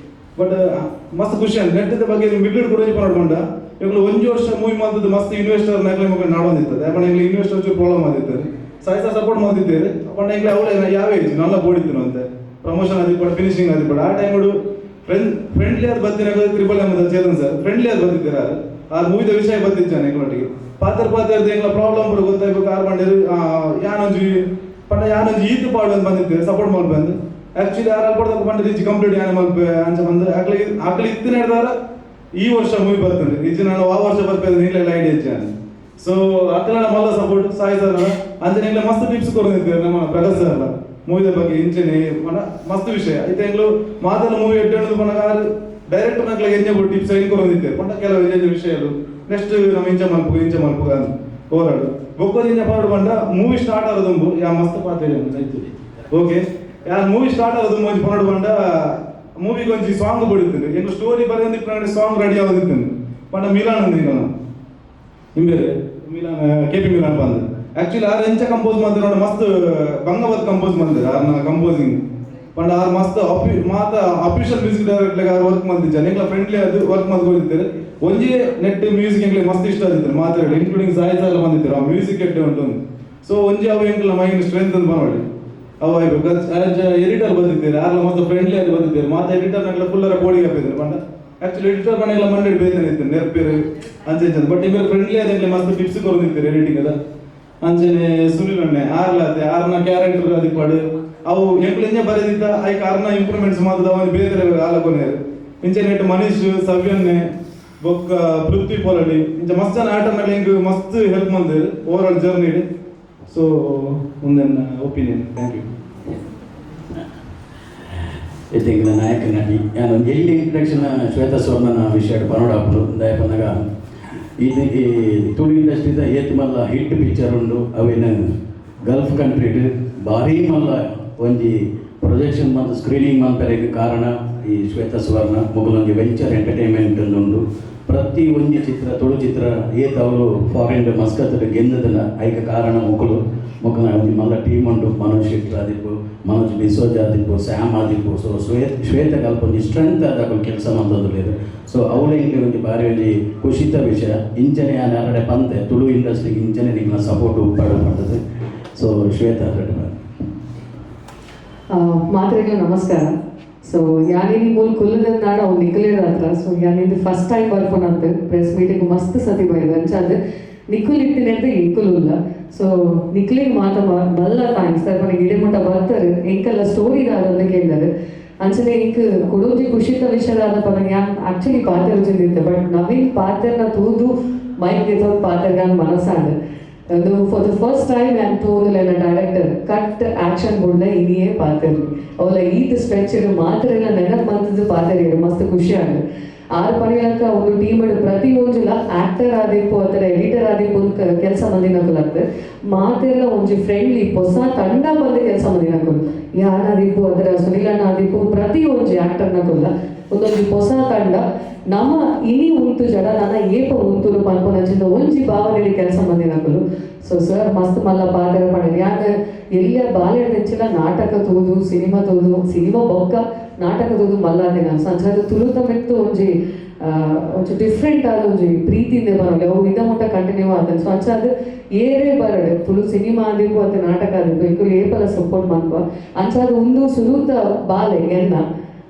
ಬಟ್ ಮಸ್ತ್ ಖುಷಿ ಅಂದ್ ನೆಟ್ಟದ ಬಗ್ಗೆ ಮಿಡ್ಲ್ ಕೂಡ ಪಂಡ ಇವಾಗ ಒಂಜಿ ವರ್ಷ ಮೂವಿ ಮಾಡ್ತದ್ದು ಮಸ್ತ್ ಇನ್ವೆಸ್ಟರ್ ನಕಲೆ ಮಕ್ಕಳು ನಾಡೊಂದಿತ್ತು. ಯಾಕಂದ್ರೆ ಎಂಗ್ಲ ಇನ್ವೆಸ್ಟರ್ ಚೂರು ಪ್ರಾಬ್ಲಮ್ ಆದಿತ್ತು. ಸಾಯಿ ಸರ್ ಸಪೋರ್ಟ್ ಮಾಡ್ತಿದ್ದೇವೆ. ಪಂಡ ಎಂಗ್ಲ ಅವಳೆ ಯಾವ ಏಜ್ ನಲ್ಲ ಬೋಡಿತ್ತು ಅಂತೆ ಪ್ರಮೋಷನ್ ಆದಿಪ್ಪಡು, ಫಿನಿಶಿಂಗ್ ಆದಿಪ್ಪಡು. ಆ ಟೈಮ್ ಫ್ರೆಂಡ್ಲಿ ಆದ್ ಬತ್ತಿನ triple M Chetan sir friendly ಆದ್ ಬಂದಿದ್ದೀರ. ಆ ಮೂವಿದ ವಿಷಯ ಬಂದಿದ್ದಾನೆ. ಎಂಗ್ಲೊಟ್ಟಿಗೆ ಪಾತ್ರ ಪಾತ್ರ ಎಂಗ್ಲ ಪ್ರಾಬ್ಲಮ್ ಕೂಡ ಗೊತ್ತಾಯ್ಬೇಕು. ಆರ್ ಬಂದಿರು ಯಾನೊಂಜಿ ಪಂಡ ಯಾನೊಂಜಿ ಈತು ಪಾಡು ಅಂತ ಬಂದಿದ್ದೆ ಸಪೋರ್ಟ್ ಮಲ್ಪಂದು. ಆಕ್ಚುಲಿ ಆರ್ ಅಲ್ಪಡ್ದಕ್ಕ ಪಂಡ ರೀಚ್ ಕಂಪ್ಲೀಟ್ ಯಾನ ಮಲ್ಪೆ ಅಂಚ ಬಂದು ಅಕ್ಲಿ ಅಕ್ಲಿ ಇತ್ತಿನ ಹಿಡ್ದಾರ. ಈ ವರ್ಷ ಮೂವಿ ಬರ್ತದೆ ನಿಜ. ನಾನು ಆ ವರ್ಷ ಬರ್ಪೇದೆ ನೀಲೆಲ್ಲ ಐಡಿಯಾ ಇಚ್ಚಾನೆ. ಸೊ ಅಕ್ಕಲ ಮಲ್ಲ ಸಪೋರ್ಟ್ ಸಾಯಿ ಸರ್ ಅಂಚನೆ ಎಂಗ್ಲ ಮಸ್ತ್ ಟಿಪ್ಸ್ ಕೊರದಿದ್ದಾರೆ ನಮ್ಮ ಪ್ರಗತ್ ಸರ್ ಮೂವಿದ ಬಗ್ಗೆ. ಇಂಚನೆ ಪಂಡ ಮಸ್ತ್ ವಿಷಯ ಐತೆ. ಎಂಗ್ಲು ಮಾತೆಲ್ಲ ಮೂವಿ ಎಡ್ಡೆ ಪಂಡ ಡೈರೆಕ್ಟರ್ ನಕ್ಲೆ ಎಂಜ ಟಿಪ್ಸ್ ಹೆಂಗ್ ಕೊರದಿದ್ದಾರೆ ಪಂಡ ಕೆಲವು ಎಂಜ ವಿಷಯಗಳು ನೆಕ್ಸ್ಟ್ ನಮ್ಮ ಇಂಚ ಮಲ್ಪು, ಇಂಚ ಮಲ್ಪು ಅಂತ ಓವರಾಲ್. ಬೊಕ್ಕೋದಿಂಜ ಪಾಡು ಪಂಡ ಮೂವಿ ಸ್ಟಾರ್ಟ್ ಆಗೋದುಂಬು ಯಾ ಮಸ್ತ್ ಪಾತ್ರ. ಓಕೆ, ಯಾ ಮೂವಿ ಸ್ಟಾರ್ಟ್ ಆಗೋದು ಒಂಜಿ ಪನ್ನಡು ಪಂಡ ಮೂವಿಗೆ ಒಂಜಿ ಸಾಂಗ್ ಬಡಿతుంది. ಎಂಕ್ ಸ್ಟೋರಿ ಬರೆಯೊಂದು ಸಾಂಗ್ ರೆಡಿ ಆಗೋದಿತ್ತು. ಪಂಡ ಮಿಲಾನ್ ಅಂದ್ ಎಂಕಲ್ನ ಇಂಬೇರೆ ಮಿಲಾನ್, ಕೆ ಪಿ ಮಿಲಾನ್ ಬಂದು ಆಕ್ಚುಲಿ ಆರ್ ಎಂಚ ಕಂಪೋಸ್ ಮಾಡ್ತಾರೆ, ಮಸ್ತ್ ಬಂಗವತ್ ಕಂಪೋಸ್ ಮಾಡ್ತಾರೆ. ಆರ್ನ ಕಂಪೋಸಿಂಗ್ ಪಂಡ ಆರ್ ಮಸ್ತ್ ಮಾತ ಅಫಿಷಿಯಲ್ ಮ್ಯೂಸಿಕ್ ಡೈರೆಕ್ಟರ್ ಆರ್ ವರ್ಕ್ ಮಾಡ್ತಿದ್ದಾನೆ. ಎಂಕ್ಲ ಫ್ರೆಂಡ್ಲಿ ಅದು ವರ್ಕ್ ಮಾಡ್ಕೊಂಡಿದ್ದಾರೆ. ಒಂಜಿ ನೆಟ್ ಮ್ಯೂಸಿಕ್ ಎಂಕ್ಲೆ ಮಸ್ತ್ ಇಷ್ಟ ಆಗಿತ್ತು ಮಾತಾಡಿ, ಇನ್ಕ್ಲೂಡಿಂಗ್ ಸಾಯಿ ಸರ್ ಬಂದಿದ್ದಾರೆ. ಆ ಮ್ಯೂಸಿಕ್ ಎಡ್ಡೆ ಉಂಟು. ಸೊ ಒಂಜಿ ಅವು ಎಂಕ್ಲ ಮೈಂಡ್ ಸ್ಟ್ರೆಂತ್ ಅಂತ ಮಾಡಿ ಅವು ಆಯ್ಬೇಕು. ಎಡಿಟರ್ ಬಂದಿದ್ದಾರೆ, ಆರ್ಲ ಮಸ್ತ್ ಫ್ರೆಂಡ್ಲಿ ಆಗಿ ಬಂದಿದ್ದಾರೆ. ಮಾತ ಎಡಿಟರ್ ನಗ್ಲ ಫುಲ್ಲರ ಕೋಡಿಗೆ ಹಾಕಿದ್ದಾರೆ. ಪಂಡ ಆಕ್ಚುಲಿ ಎಡಿಟರ್ ಮನೆಲ್ಲ ಮಂಡೆ ಬೇತನೆ ಇತ್ತು ನೆರ್ಪೇರು ಅಂಚೆ ಇಂಚ. ಬಟ್ ಇಬ್ಬರು ಫ್ರೆಂಡ್ಲಿ ಆದ ಮಸ್ತ್ ಟಿಪ್ಸ್ ಕೊರದಿದ್ದಾರೆ ಎಡಿಟಿಂಗ್ ಅದ. ಅಂಚನೆ ಸುನಿಲ್ ಅಣ್ಣೆ ಆರ್ಲಾತೆ ಆರ್ನ ಕ್ಯಾರೆಕ್ಟರ್ ಅದಿಪಾಡು ಅವು ಎಂಕ್ಲು ಎಂಜ ಬರೆದಿದ್ದ ಐಕ್ ಆರ್ನ ಇಂಪ್ರೂವ್ಮೆಂಟ್ಸ್ ಮಾತದ ಅವನು ಬೇರೆ ಆಲಕೊನೇರು. ಇಂಚೆ ನೆಟ್ ಮನೀಶ್ ಸವ್ಯನ್ನೆ ಬೊಕ್ಕ ಪೃಥ್ವಿ ಪೊಲಡಿ ಇಂಚ ಮಸ್ತ್ ಜನ ಆಟನಲ್ಲಿ ಎಂಕ್ ಮಸ್ತ್ ಹೆಲ್ಪ್ ಮಂದಿರು ಓವರ್ ಆಲ್ ಜರ್ನಿ. ಸೊ ಒಂದೆನ್ನ ಒಪಿನಿಯನ್. Thank you. ಎಂಗ್ಲ ನಾಯಕ ನಟಿ ಯಾನ್ ಒಂಜಿ ಎಲ್ಲಿ ಇಂಟ್ರಡಕ್ಷನ್ ಶ್ವೇತಾ ಸುವರ್ಣನ ವಿಷಯ ಪನೋಡಾಪುಂಡು. ದಾಯೆ ಪನ್ನಗ ಇದು ಈ ತುಳು ಇಂಡಸ್ಟ್ರಿದ ಏತ್ ಮಲ್ಲ ಹಿಟ್ ಪಿಕ್ಚರ್ ಉಂಡು. ಅವೇನು ಗಲ್ಫ್ ಕಂಟ್ರಿಡ್ ಭಾರೀ ಮಲ್ಲ ಒಂಜಿ ಪ್ರೊಜೆಕ್ಷನ್ ಮಂತ್ ಸ್ಕ್ರೀನಿಂಗ್ ಮಲ್ಪೆರೆಗ್ ಕಾರಣ ಈ ಶ್ವೇತಾ ಸುವರ್ಣ. ಮೊಗಲೊಂಜಿ ವೆಂಚರ್ ಎಂಟರ್ಟೈನ್ಮೆಂಟ್ ಉಂಡು. ಪ್ರತಿ ಒಂಜಿ ಚಿತ್ರ, ತುಳು ಚಿತ್ರ ಏತ್ ಅವರು ಫಾರಿನ್ ಮಸ್ಕತ್ ಗೆಂದದನ ಐಕ ಕಾರಣ ಮೊಕಲು. ಮೊಕಲ ಒಂಜಿ ಮಲ್ಲ ಟೀಮ್ ಉಂಡು. ಮನೋಜ್ ಶೆಟ್ಟಿ ಆದಿಪ್ಪು, ಮನೋಜ್ ಡಿಸೋಜ್ ಆದಿಪ್ಪು, ಸ್ಯಾಮ್ ಆದಿಪ್ಪು. ಸೊ ಶ್ವೇತ ಕಲ್ಪ ಒಂಜಿ ಸ್ಟ್ರೆಂತ್ ಆದ ಕೆಲಸ ಮಂತೊಂದುಲ್ಲೆರ್. ಸೊ ಅವಳು ಎಂಕ್ಲೆ ಒಂಜಿ ಬಾರಿ ಒಂಜಿ ಖುಷಿತ ವಿಷಯ. ಇಂಚನೆ ಯಾನ್ ಅರಡೆ ಪಂತೆ, ತುಳು ಇಂಡಸ್ಟ್ರಿಗೆ ಇಂಚನೆ ನಿಕ್ಲ ಸಪೋರ್ಟ್ ಉಪ್ಪಡು ಪಂಡದು. ಸೊ ಶ್ವೇತಾ ರೆಡ್ಡಿ. ಮಾತ್ರೆಗಳ ನಮಸ್ಕಾರ. ಸೊ ಯಾನಿನಿ ಮೂಲ ಕುಲ್ಲದಂದಾಡ ಅವ್ನು ನಿಖಲೇರ್ ಹತ್ರ. ಸೊ ಯಾನಿಂದು ಫಸ್ಟ್ ಟೈಮ್ ಬರ್ಪುನಂತ ಪ್ರೆಸ್ ಮೀಟಿಂಗ್. ಮಸ್ತ್ ಸತಿ ಬೈದು ಅಂಚಾದ ನಿಖುಲ್ ಇತ್ತಿನಂತ ಎಂಕುಲು ಇಲ್ಲ. ಸೊ ನಿಖಲಿಗೆ ಮಾತ ಮಲ್ಲ thanks. ತರ್ಪಣ ಗಿಡ ಮುಟ್ಟ ಬರ್ತಾರೆ, ಎಂಕೆಲ್ಲ ಸ್ಟೋರಿ ದಾದಂತ ಕೇಳಿದಾರೆ. ಅಂಚನೆ ಎಂಕ್ ಕುಡೋಜಿ ಖುಷಿತ ವಿಷಯದಾದ ಪನ ಯಾನ್ ಆಕ್ಚುಲಿ ಪಾತೆರ್ಜಿಂದಿತ್ತೆ. ಬಟ್ ನವೀನ್ ಪಾತೆರ್ನ ತೂದು ಮೈಕ್ ಗೆತೊಂದು ಪಾತೆರ್ಗಾನ್ ಮನಸ್ಸಾಂಡ್. ಅದು ಫಾರ್ the first time ಯಾನ್ ತೂಂದುಲೆನ ಡೈರೆಕ್ಟರ್ ಕಟ್ ಆಕ್ಷನ್ ಬುಡ್ನ ಇನಿಯೇ ಪಾತೆರ್ನಿ. ಅವಲ ಈತ್ ಸ್ಟ್ರೆಚ್ ಮಾತ್ರೆಲ್ಲ ನೆನಪು ಮಂತದ್ದು ಪಾತೆರಿಯರು ಮಸ್ತ್ ಖುಷಿ ಆಂಡ್. ಆರು ಪಣಿಲಕ್ಕ ಒಂದು ಟೀಮ್ ಪ್ರತಿ ಒಂಜಿಲ ಆಕ್ಟರ್ ಆದಿಪ್ಪು ಅಥವಾ ಎಡಿಟರ್ ಆದಿಪ್ಪು ಕೆಲಸ ಮಂದಿನಕುಲತ್ತು ಮಾತೆಲ್ಲ ಒಂಜಿ ಫ್ರೆಂಡ್ಲಿ ಹೊಸ ತಂಡ ಬಂದು ಕೆಲಸ ಮಂದಿನಕುಲು. ಯಾರಾದಿಪ್ಪು ಅದರ ಸುನಿಲ್ ಅಣ್ಣ ಆದಿಪ್ಪು, ಪ್ರತಿ ಒಂಜಿ ಆಕ್ಟರ್ನಕುಲ್ಲ ಒಂದೊಂಜಿ ಹೊಸ ತಂಡ. ನಮ್ಮ ಇನಿ ಉಂತು ಜಡ ನನ್ನ ಏಪ ಉಂತುಲು ಪನ್ಪುನಂಚಿನ ಒಂಜಿ ಭಾವನೆಯಲ್ಲಿ ಕೆಲಸ ಮಂದಿನಕುಲು. ಸೊ ಸರ್ ಮಸ್ತ್ ಮಲ್ಲ ಪಾತ್ರ ಪಡೆದು ಯಾಕೆ ಎಲ್ಲ ಬಾಲ್ಯದಿಂಚಿಲ ನಾಟಕ ತೂದು, ಸಿನಿಮಾ ತೂದು, ಸಿನಿಮಾ ಬೊಕ್ಕ ನಾಟಕ ತೂದು ಮಲ್ಲಾದಿನ. ಸೊ ಅಂಚಾದ ತುಳುತ ಮಿತ್ತು ಒಂಜಿ ಒಂಜಿ ಡಿಫ್ರೆಂಟ್ ಆದ ಒಂಜಿ ಪ್ರೀತಿಯಿಂದ ಬರೋಲ್ಲ, ಅವು ಇದ ಮುಟ್ಟ ಕಂಟಿನ್ಯೂ ಆದ. ಸೊ ಅಂಚಾದ ಏರೇ ಬರಡು, ತುಳು ಸಿನಿಮಾ ಆದಿಪ್ಪು ಅತ್ತ ನಾಟಕ ಆದಿಪ್ಪು, ಎಂಕುಲು ಏಪಲ ಸಪೋರ್ಟ್ ಮನ್ಪ. ಅಂಚಾದ ಒಂದು ಸುರೂತ ಬಾಲೆ ಎನ್ನ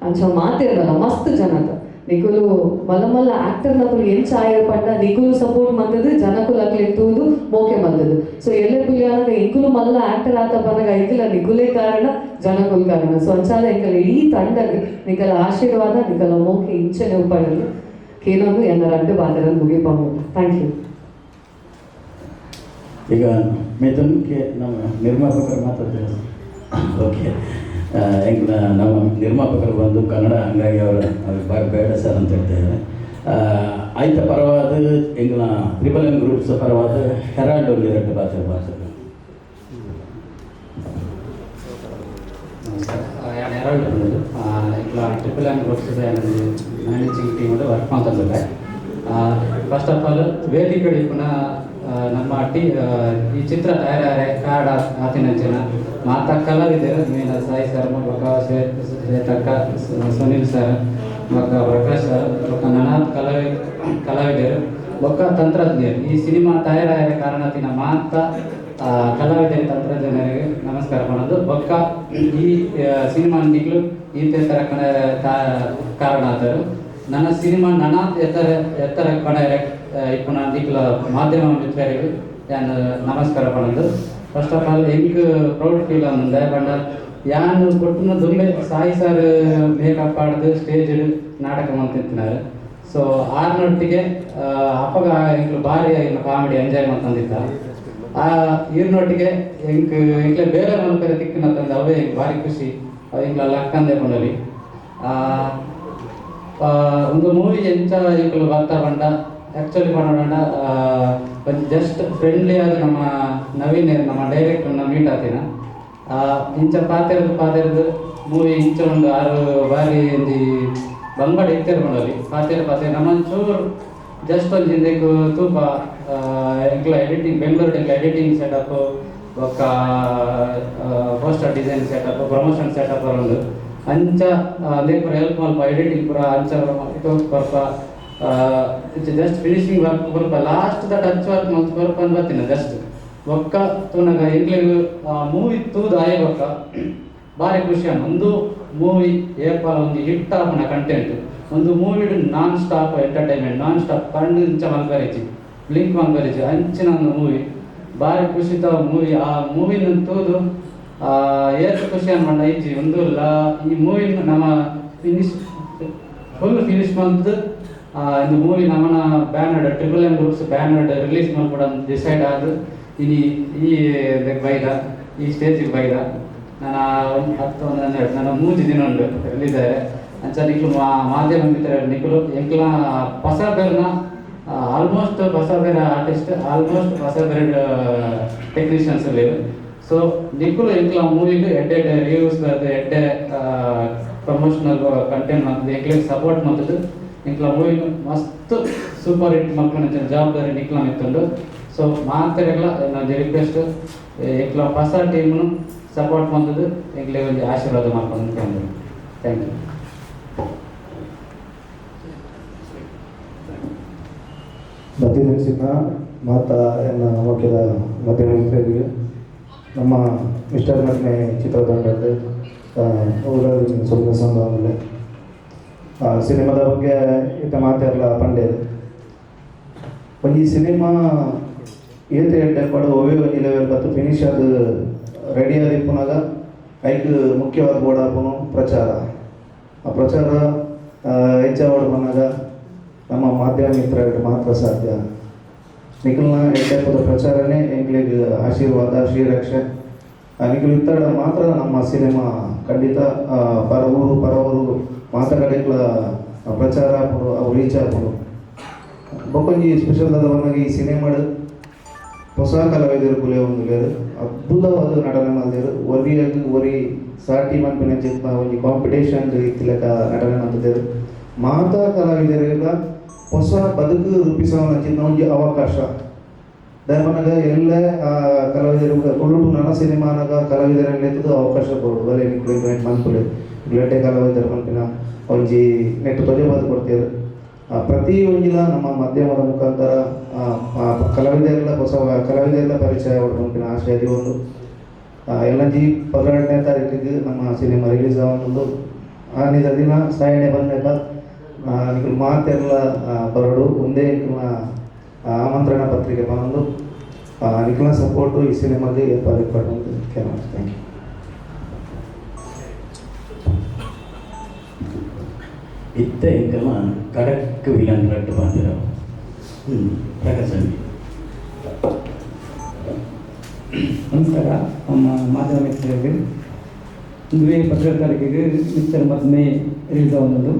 ಅಂಚ ಮಾತಿರಲ್ಲ ಮಸ್ತ್ ಜನತ ನಿಕುಲು ಮಲ್ಲ ಮಲ್ಲ ಆಕ್ಟರ್ ನಕುಲು ಎಂಚ ಆಯರ್ ಪಂಡ ನಿಕುಲು ಸಪೋರ್ಟ್ ಮಂತದು, ಜನಕುಲು ಅಕ್ಲೆ ತೂದು ಮೋಕೆ ಮಂತದು. ಸೊ ಎಲ್ಲೆ ಪುಲಿಯಾನಗ ಎಂಕುಲು ಮಲ್ಲ ಆಕ್ಟರ್ ಆತ ಪನ್ನಗ ಐಕುಲ ನಿಕುಲೇ ಕಾರಣ, ಜನಕುಲ್ ಕಾರಣ. ಸೊ ಅಂಚಾದ ಎಂಕಲ ಇಡೀ ತಂಡಗ್ ನಿಕಲ ಆಶೀರ್ವಾದ, ನಿಕಲ ಮೋಕೆ ಇಂಚನೆ ಉಪ್ಪಡಲು ಕೇನೊಂದು ಎನ್ನ ರಡ್ಡು ಪಾತ್ರವನ್ನು ಮುಗಿಪಾము. Thank you. ಈಗ ಮಿಥುನ್ ಕೆ, ನಮ್ಮ ನಿರ್ಮಾಪಕರು ಮಾತಾಡ್ತಾರೆ. ಓಕೆ, ಎಂಕ್ಲ ನಮ್ಮ ನಿರ್ಮಾಪಕರು ಬಂದು ಕನ್ನಡ, ಹಂಗಾಗಿ ಅವರು ಅವ್ರಿಗೆ ಬೇಡ ಸರ್ ಅಂತ ಹೇಳ್ತಾ ಇದ್ದಾರೆ. ಆಯ್ತ ಪರವಾದ ಎಂಗ್ಲ ಟ್ರಿಪಲ್ ಎಂ ಗ್ರೂಪ್ಸ್ ಪರವಾದ ಹೆರಾಲ್ಡ್ ಒಂದು ಎರಡು ಪಾತ್ರ ಮಾತಾಡ್ತಾರೆ. ನಮಸ್ಕಾರ, ನಾನು ಹೆರಾಲ್ಡ್ ಬಂದಿದ್ದು. ಇట్లా triple M groups managing team work ಮಾಡ್ತಂದಿಲ್ಲ. ಫಸ್ಟ್ ಆಫ್ ಆಲ್ ವೇದಿಕೆ ಪುನಃ ನಮ್ಮ ಟಿ ಈ ಚಿತ್ರ ತಯಾರಾರೆ ಕಾರಣ ಆತಿನಂಚಿನ ಮಾತಾ ಕಲಾವಿದರು, ಮೀನ ಸಾಯಿ ಸರ್, ಬೊಕ್ಕ ಶ್ವೇತಕ್ಕ, ಸುನೀಲ್ ಸರ್, ಬೊಕ್ಕ ಪ್ರಕಾಶ್ ಸರ್, ಬೊಕ್ಕ ನನಾತ್ ಕಲಾವಿದರು, ಬೊಕ್ಕ ತಂತ್ರಜ್ಞರು. ಈ ಸಿನಿಮಾ ತಯಾರಾದ ಕಾರಣ ತಿನ್ನ ಮಾತಾ ಕಲಾವಿದರ, ತಂತ್ರಜ್ಞರಿಗೆ ನಮಸ್ಕಾರ ಮಾಡೋದು. ಬೊಕ್ಕ ಈ ಸಿನಿಮಾ ನಿಕ್ಲು ಈ ತರ ಕಣ ಕಾರಣ ಆದರು. ನನ್ನ ಸಿನಿಮಾ ನನಾತ್ ಎತ್ತರ ಎತ್ತರ ಕಣರೆ ಇಪ್ಪುನ ನಿಕ್ಲ ಮಾಧ್ಯಮ ಮಿತ್ರರಿಗೆ ಯಾನ್ ನಮಸ್ಕಾರ ಪಣದು. ಫಸ್ಟ್ ಆಫ್ ಆಲ್ ಎಂಕ್ ಪ್ರೌಡ್ ಫೀಲ್ ಆನಂದ ಪಂಡ ಯಾನ್ ಕೊಟ್ಟುನ ದುಂಬೆ ಸಾಯಿ ಸರ್ ಮೇಕಪ್ ಆಡ್ದು ಸ್ಟೇಜ್ ನಾಟಕ ಮಂತಿತ್ತಿನಾರು. ಸೊ ಆರ್ನೊಟ್ಟಿಗೆ ಅಪ್ಪಗ ಎಂಕ್ಲು ಭಾರಿ ಕಾಮಿಡಿ ಎಂಜಾಯ್ ಮಾಡ್ತಂದಿತ್ತ. ಆ ಈರ್ನೊಟ್ಟಿಗೆ ಎಂಕ್ ಎಂಕ್ಲೆ ಬೇರೆ ಮಲ್ಪೆರೆ ತಿಕ್ಕಿನ ತಂದೆ, ಅವೇ ಎಂಕ್ ಭಾರಿ ಖುಷಿ. ಅವು ಎಂಕ್ಲ ಲಕ್ಕಂದೆ ಪಂಡಲಿ. ಒಂದು ಮೂವಿ ಎಂಚ ಎಂಕುಲು ಬರ್ತಾ ಪಂಡ, ಆ್ಯಕ್ಚುಲಿ ಪಂಡ ಒಂಜಿ ಜಸ್ಟ್ ಫ್ರೆಂಡ್ಲಿ ಆದ ನಮ್ಮ ನವೀನ್, ನಮ್ಮ ಡೈರೆಕ್ಟರ್ನ ಮೀಟ್ ಆತಿನ. ಇಂಚ ಪಾತೆರದು ಪಾತೆರದು ಮೂವಿ ಇಂಚ ಒಂದು ಆರು ಬಾರಿ ಒಂಜಿ ಬಂಗಡ ಇತ್ತೆರ್ ಪಂಡಲಿ. ಪಾತೆರ ಪಾತೆರ ನಮ್ಮ ಒಂಚೂರು ಜಸ್ಟ್ ಒಂಜಿ ಇಂದೆಕ್ ತೂಪ ಎಂಕ್ಲ ಎಡಿಟಿಂಗ್, ಬೆಂಗಳೂರು ಎಂಕ್ಲ ಎಡಿಟಿಂಗ್ ಸೆಟಪ್, ಬೊಕ್ಕ poster design setup, promotion setup ಉಂಡು. ಅಂಚ ಅಂದೇಕ್ ಪೂರ ಹೆಲ್ಪ್ ಮಲ್ಪ, ಎಡಿಟಿಂಗ್ ಪೂರ ಅಂಚ ಇದು ಕೊರ್ಪ, ಜಸ್ಟ್ ಫಿನಿಶಿಂಗ್ ವರ್ಕ್ ಕೊರ್ಪ, ಲಾಸ್ಟ್ ದ ಟಚ್ ವರ್ಕ್ ಮಲ್ತ್ ಕೊರ್ಪ ಅಂದ್ ಬರ್ತಿನ ಜಸ್ಟ್. ಬೊಕ್ಕ ತೂನಗ ಎಂಕ್ಲೆಗ್ ಮೂವಿ ತೂದು ಆಯೆ ಬೊಕ್ಕ ಭಾರಿ ಖುಷಿ. ಒಂದು ಮೂವಿ ಏಪಲ ಒಂದು ಹಿಟ್ ಆಪುನ ಕಂಟೆಂಟ್. ಒಂದು ಮೂವಿಡ್ nonstop entertainment, nonstop ಕಣ್ಣು ಇಂಚ ಮಲ್ಪರಿಚಿ, ಬ್ಲಿಂಕ್ ಮಲ್ಪರಿಚಿ, ಅಂಚಿನ ಒಂದು ಮೂವಿ. ಭಾರಿ ಖುಷಿತ ಮೂವಿ. ಆ ಮೂವಿನ ತೂದು ಏತ್ ಖುಷಿ ಅನ್ಮಂಡ ಇಜ್ಜಿ ಒಂದು ಲಾ. ಈ ಮೂವಿ ನಮ್ಮ ಫಿನಿಶ್, ಫುಲ್ ಫಿನಿಶ್ ಮಂತ್ ಇಂದು ಮೂವಿ ನಮ್ಮನ ಬ್ಯಾನರ್ಡ್, ಟ್ರಿಪಲ್ ಎಂ ಗ್ರೂಪ್ಸ್ ಬ್ಯಾನರ್ಡ್ ರಿಲೀಸ್ ಮಲ್ಪಡ ಡಿಸೈಡ್ ಆದ್ ಇನಿ ಈ ಬೈದ ಈ ಸ್ಟೇಜಿಗೆ ಬೈದ. ನಾನು ಒಂದು 10, 1, 12, ನನ್ನ 3 ದಿನ ಉಂಟು ರಿಲೀಸ್ ಆಯ್ರೆ. ಅಂಚ ನಿಕ್ಲು ಮಾಧ್ಯಮ ಮಿತ್ರರು ನಿಕ್ಲು ಎಂಕ್ಲ ಪಸ ಬೇರ್ನ, ಆಲ್ಮೋಸ್ಟ್ ಪಸ ಬೇರೆ ಆರ್ಟಿಸ್ಟ್, ಆಲ್ಮೋಸ್ಟ್ ಪಸ ಬೇರೆ ಟೆಕ್ನಿಷಿಯನ್ಸ್ ಇಲ್ಲಿ. ಸೊ ನಿಕುಲು ಎಂಕ್ಲ ಮೂವಿಗೆ ಎಡ್ಡೆ ಎಡ್ಡೆ ರಿವ್ಯೂಸ್ ಬರ್ತದೆ, ಎಡ್ಡೆ ಪ್ರಮೋಷನಲ್ ಕಂಟೆಂಟ್ ಮಾಡ್ತದೆ, ಎಂಕ್ಲಿಗೆ ಸಪೋರ್ಟ್ ಮಾಡ್ತದೆ. ಎಂಕ್ಲ ಮೂವಿ ಮಸ್ತ್ ಸೂಪರ್ ಹಿಟ್ ಮಲ್ಪುನ ಜವಾಬ್ದಾರಿ ನಿಕ್ಲ ಮಿತ್ತುಂಡು. ಸೊ ಮಾತೆರೆಗ್ಲ ಎನ್ನ ರಿಕ್ವೆಸ್ಟ್, ಎಂಕ್ಲ ಹೊಸ ಟೀಮ್ನು ಸಪೋರ್ಟ್ ಮಾಡ್ತದೆ, ಎಂಕ್ಲೆ ಒಂಜಿ ಆಶೀರ್ವಾದ ಮಾಡ್ಕೊಂಡು. Thank you. ಬತ್ತಿನ ಸಿಂಹ ಮಾತಾ ಎನ್ನ ಮೋಕ್ಯದ ಮಧ್ಯಮ ಮಿತ್ರರಿಗೆ, ನಮ್ಮ ಮಿಸ್ಟರ್ ಮದ್ಮೆ ಚಿತ್ರತಂಡದ ಊರಲ್ಲಿ ಸಂಭವನಲ್ಲೇ ಸಿನಿಮಾದ ಬಗ್ಗೆ ಇತ್ತ ಮಾತೆಲ್ಲ ಪಂಡೇರು. ಒಂಜಿ ಸಿನಿಮಾ ಏತ್ ಎಡ್ಡೆ ಪಡು, ಒವೇ ಒಂಜಿ ಲೆವೆಲ್ ಬತ್ತು ಫಿನಿಶ್ ಅದು ರೆಡಿ ಆದಿಪ್ಪುನಾಗ ಐಕ್ ಮುಖ್ಯವಾದ ಬೋಡಾಪುನು ಪ್ರಚಾರ. ಆ ಪ್ರಚಾರ ಹೆಚ್ಚಾವಡ್ ಪನ್ನಗ ನಮ್ಮ ಮಾಧ್ಯಮ ಮಿತ್ರರು ಮಾತ್ರ ಸಾಧ್ಯ. ನಿಖಲ್ನ ಎಡ್ಡೆಪದ ಪ್ರಚಾರನೇ ಎಂಕ್ಲೆಗ್ ಆಶೀರ್ವಾದ, ಶ್ರೀರಕ್ಷೆ. ನಿಖಲ್ ಇತ್ತಡ ಮಾತ್ರ ನಮ್ಮ ಸಿನಿಮಾ ಖಂಡಿತ ಪರ ಊರು ಪರ ಊರು ಮಾತ ಕಡೆಕ್ಲ ಪ್ರಚಾರ ಆಪುಂಡು, ಅವು ರೀಚ್ ಆಪುಂಡು. ಬೊಕೊಂಜಿ ಸ್ಪೆಷಲ್ ದಾದ ಈ ಸಿನಿಮಾಡ್ ಹೊಸ ಕಲಾವಿದರು ಕುಲೆ ಒಂದುಲ್ಲೆರ್, ಅದ್ಭುತವಾದ ನಟನೆ ಮಲ್ದೆರ್. ಒರಿಯಗ್ ಒರಿ ಸಾಟಿ ಮನ್ಪಿನಂಚಿತ್ತಿನ ಒಂಜಿ ಕಾಂಪಿಟೇಷನ್ ಇತ್ತಿಲೆಕ ನಟನೆ ಮಲ್ತುದೆರ್. ಮಾತಾ ಕಲಾವಿದರೆಗ್ಲ ಹೊಸ ಬದುಕು ರೂಪಿಸವನಂಚಿತ್ತಿನ ಒಂಜಿ ಅವಕಾಶ. ದಾಯೆ ಎಲ್ಲ ಕಲಾವಿದರು ತುಳುಟು ನನ ಸಿನಿಮಾನಾಗ ಕಲಾವಿದರನ್ನ ಅವಕಾಶ ಕೊರೊಡು, ಬಲೆ ನಿಕ್ಲೆಗ್ ಮನ್ಪುಲೆ, ಎಡ್ಡೆ ಕಲಾವಿದರು ಮನ್ಪಿನ ಒಂಜಿ ನೆಟ್ ತೊಜಪಾದ್ ಕೊಡ್ತೇವೆ. ಪ್ರತಿ ಒಂಜಿಲ ನಮ್ಮ ಮಾಧ್ಯಮದ ಮುಖಾಂತರ ಕಲಾವಿದರೆಲ್ಲ ಹೊಸ ಕಲಾವಿದರೆಲ್ಲ ಪರಿಚಯ ಪನ್ಪಿನ ಆಶಯ ಒಂದು. ಎಲ್ಲಂಜಿ 12ನೇ ತಾರೀಕಿಗೆ ನಮ್ಮ ಸಿನಿಮಾ ರಿಲೀಸ್ ಆವೊಂದುಂಡು. ಆನಿದ ದಿನ ಸಾಯಣೆ ಬಂದಾಗ ನಿಕುಲು ಮಾತೆರ್ಲ ಬರೊಡು. ಒಂದೇ ನಿಕಲ್ನ ಆಮಂತ್ರಣ ಪತ್ರಿಕೆ ಬಂದು ನಿಕಲ್ನ ಸಪೋರ್ಟು ಈ ಸಿನಿಮಾಗೆ ಏರ್ಪಾಡು thank you. ಇತ್ತ ಎಂಕಲ್ನ ಕಡಕ್ ವಿಲನ್ ರಟ್ಟು ಪಾತೆರ ಪ್ರಕಾಶ್. ನಮಸ್ಕಾರ ನಮ್ಮ ಮಾಧ್ಯಮ ಮಿತ್ರರಿಗೆ. ಒಂದುವೇ 12 ತಾರೀಕಿಗೆ ಮಿಸ್ಟರ್ ಮದ್ಮೆ ರಿಲೀಸ್ ಆವೊಂದುಂಡು.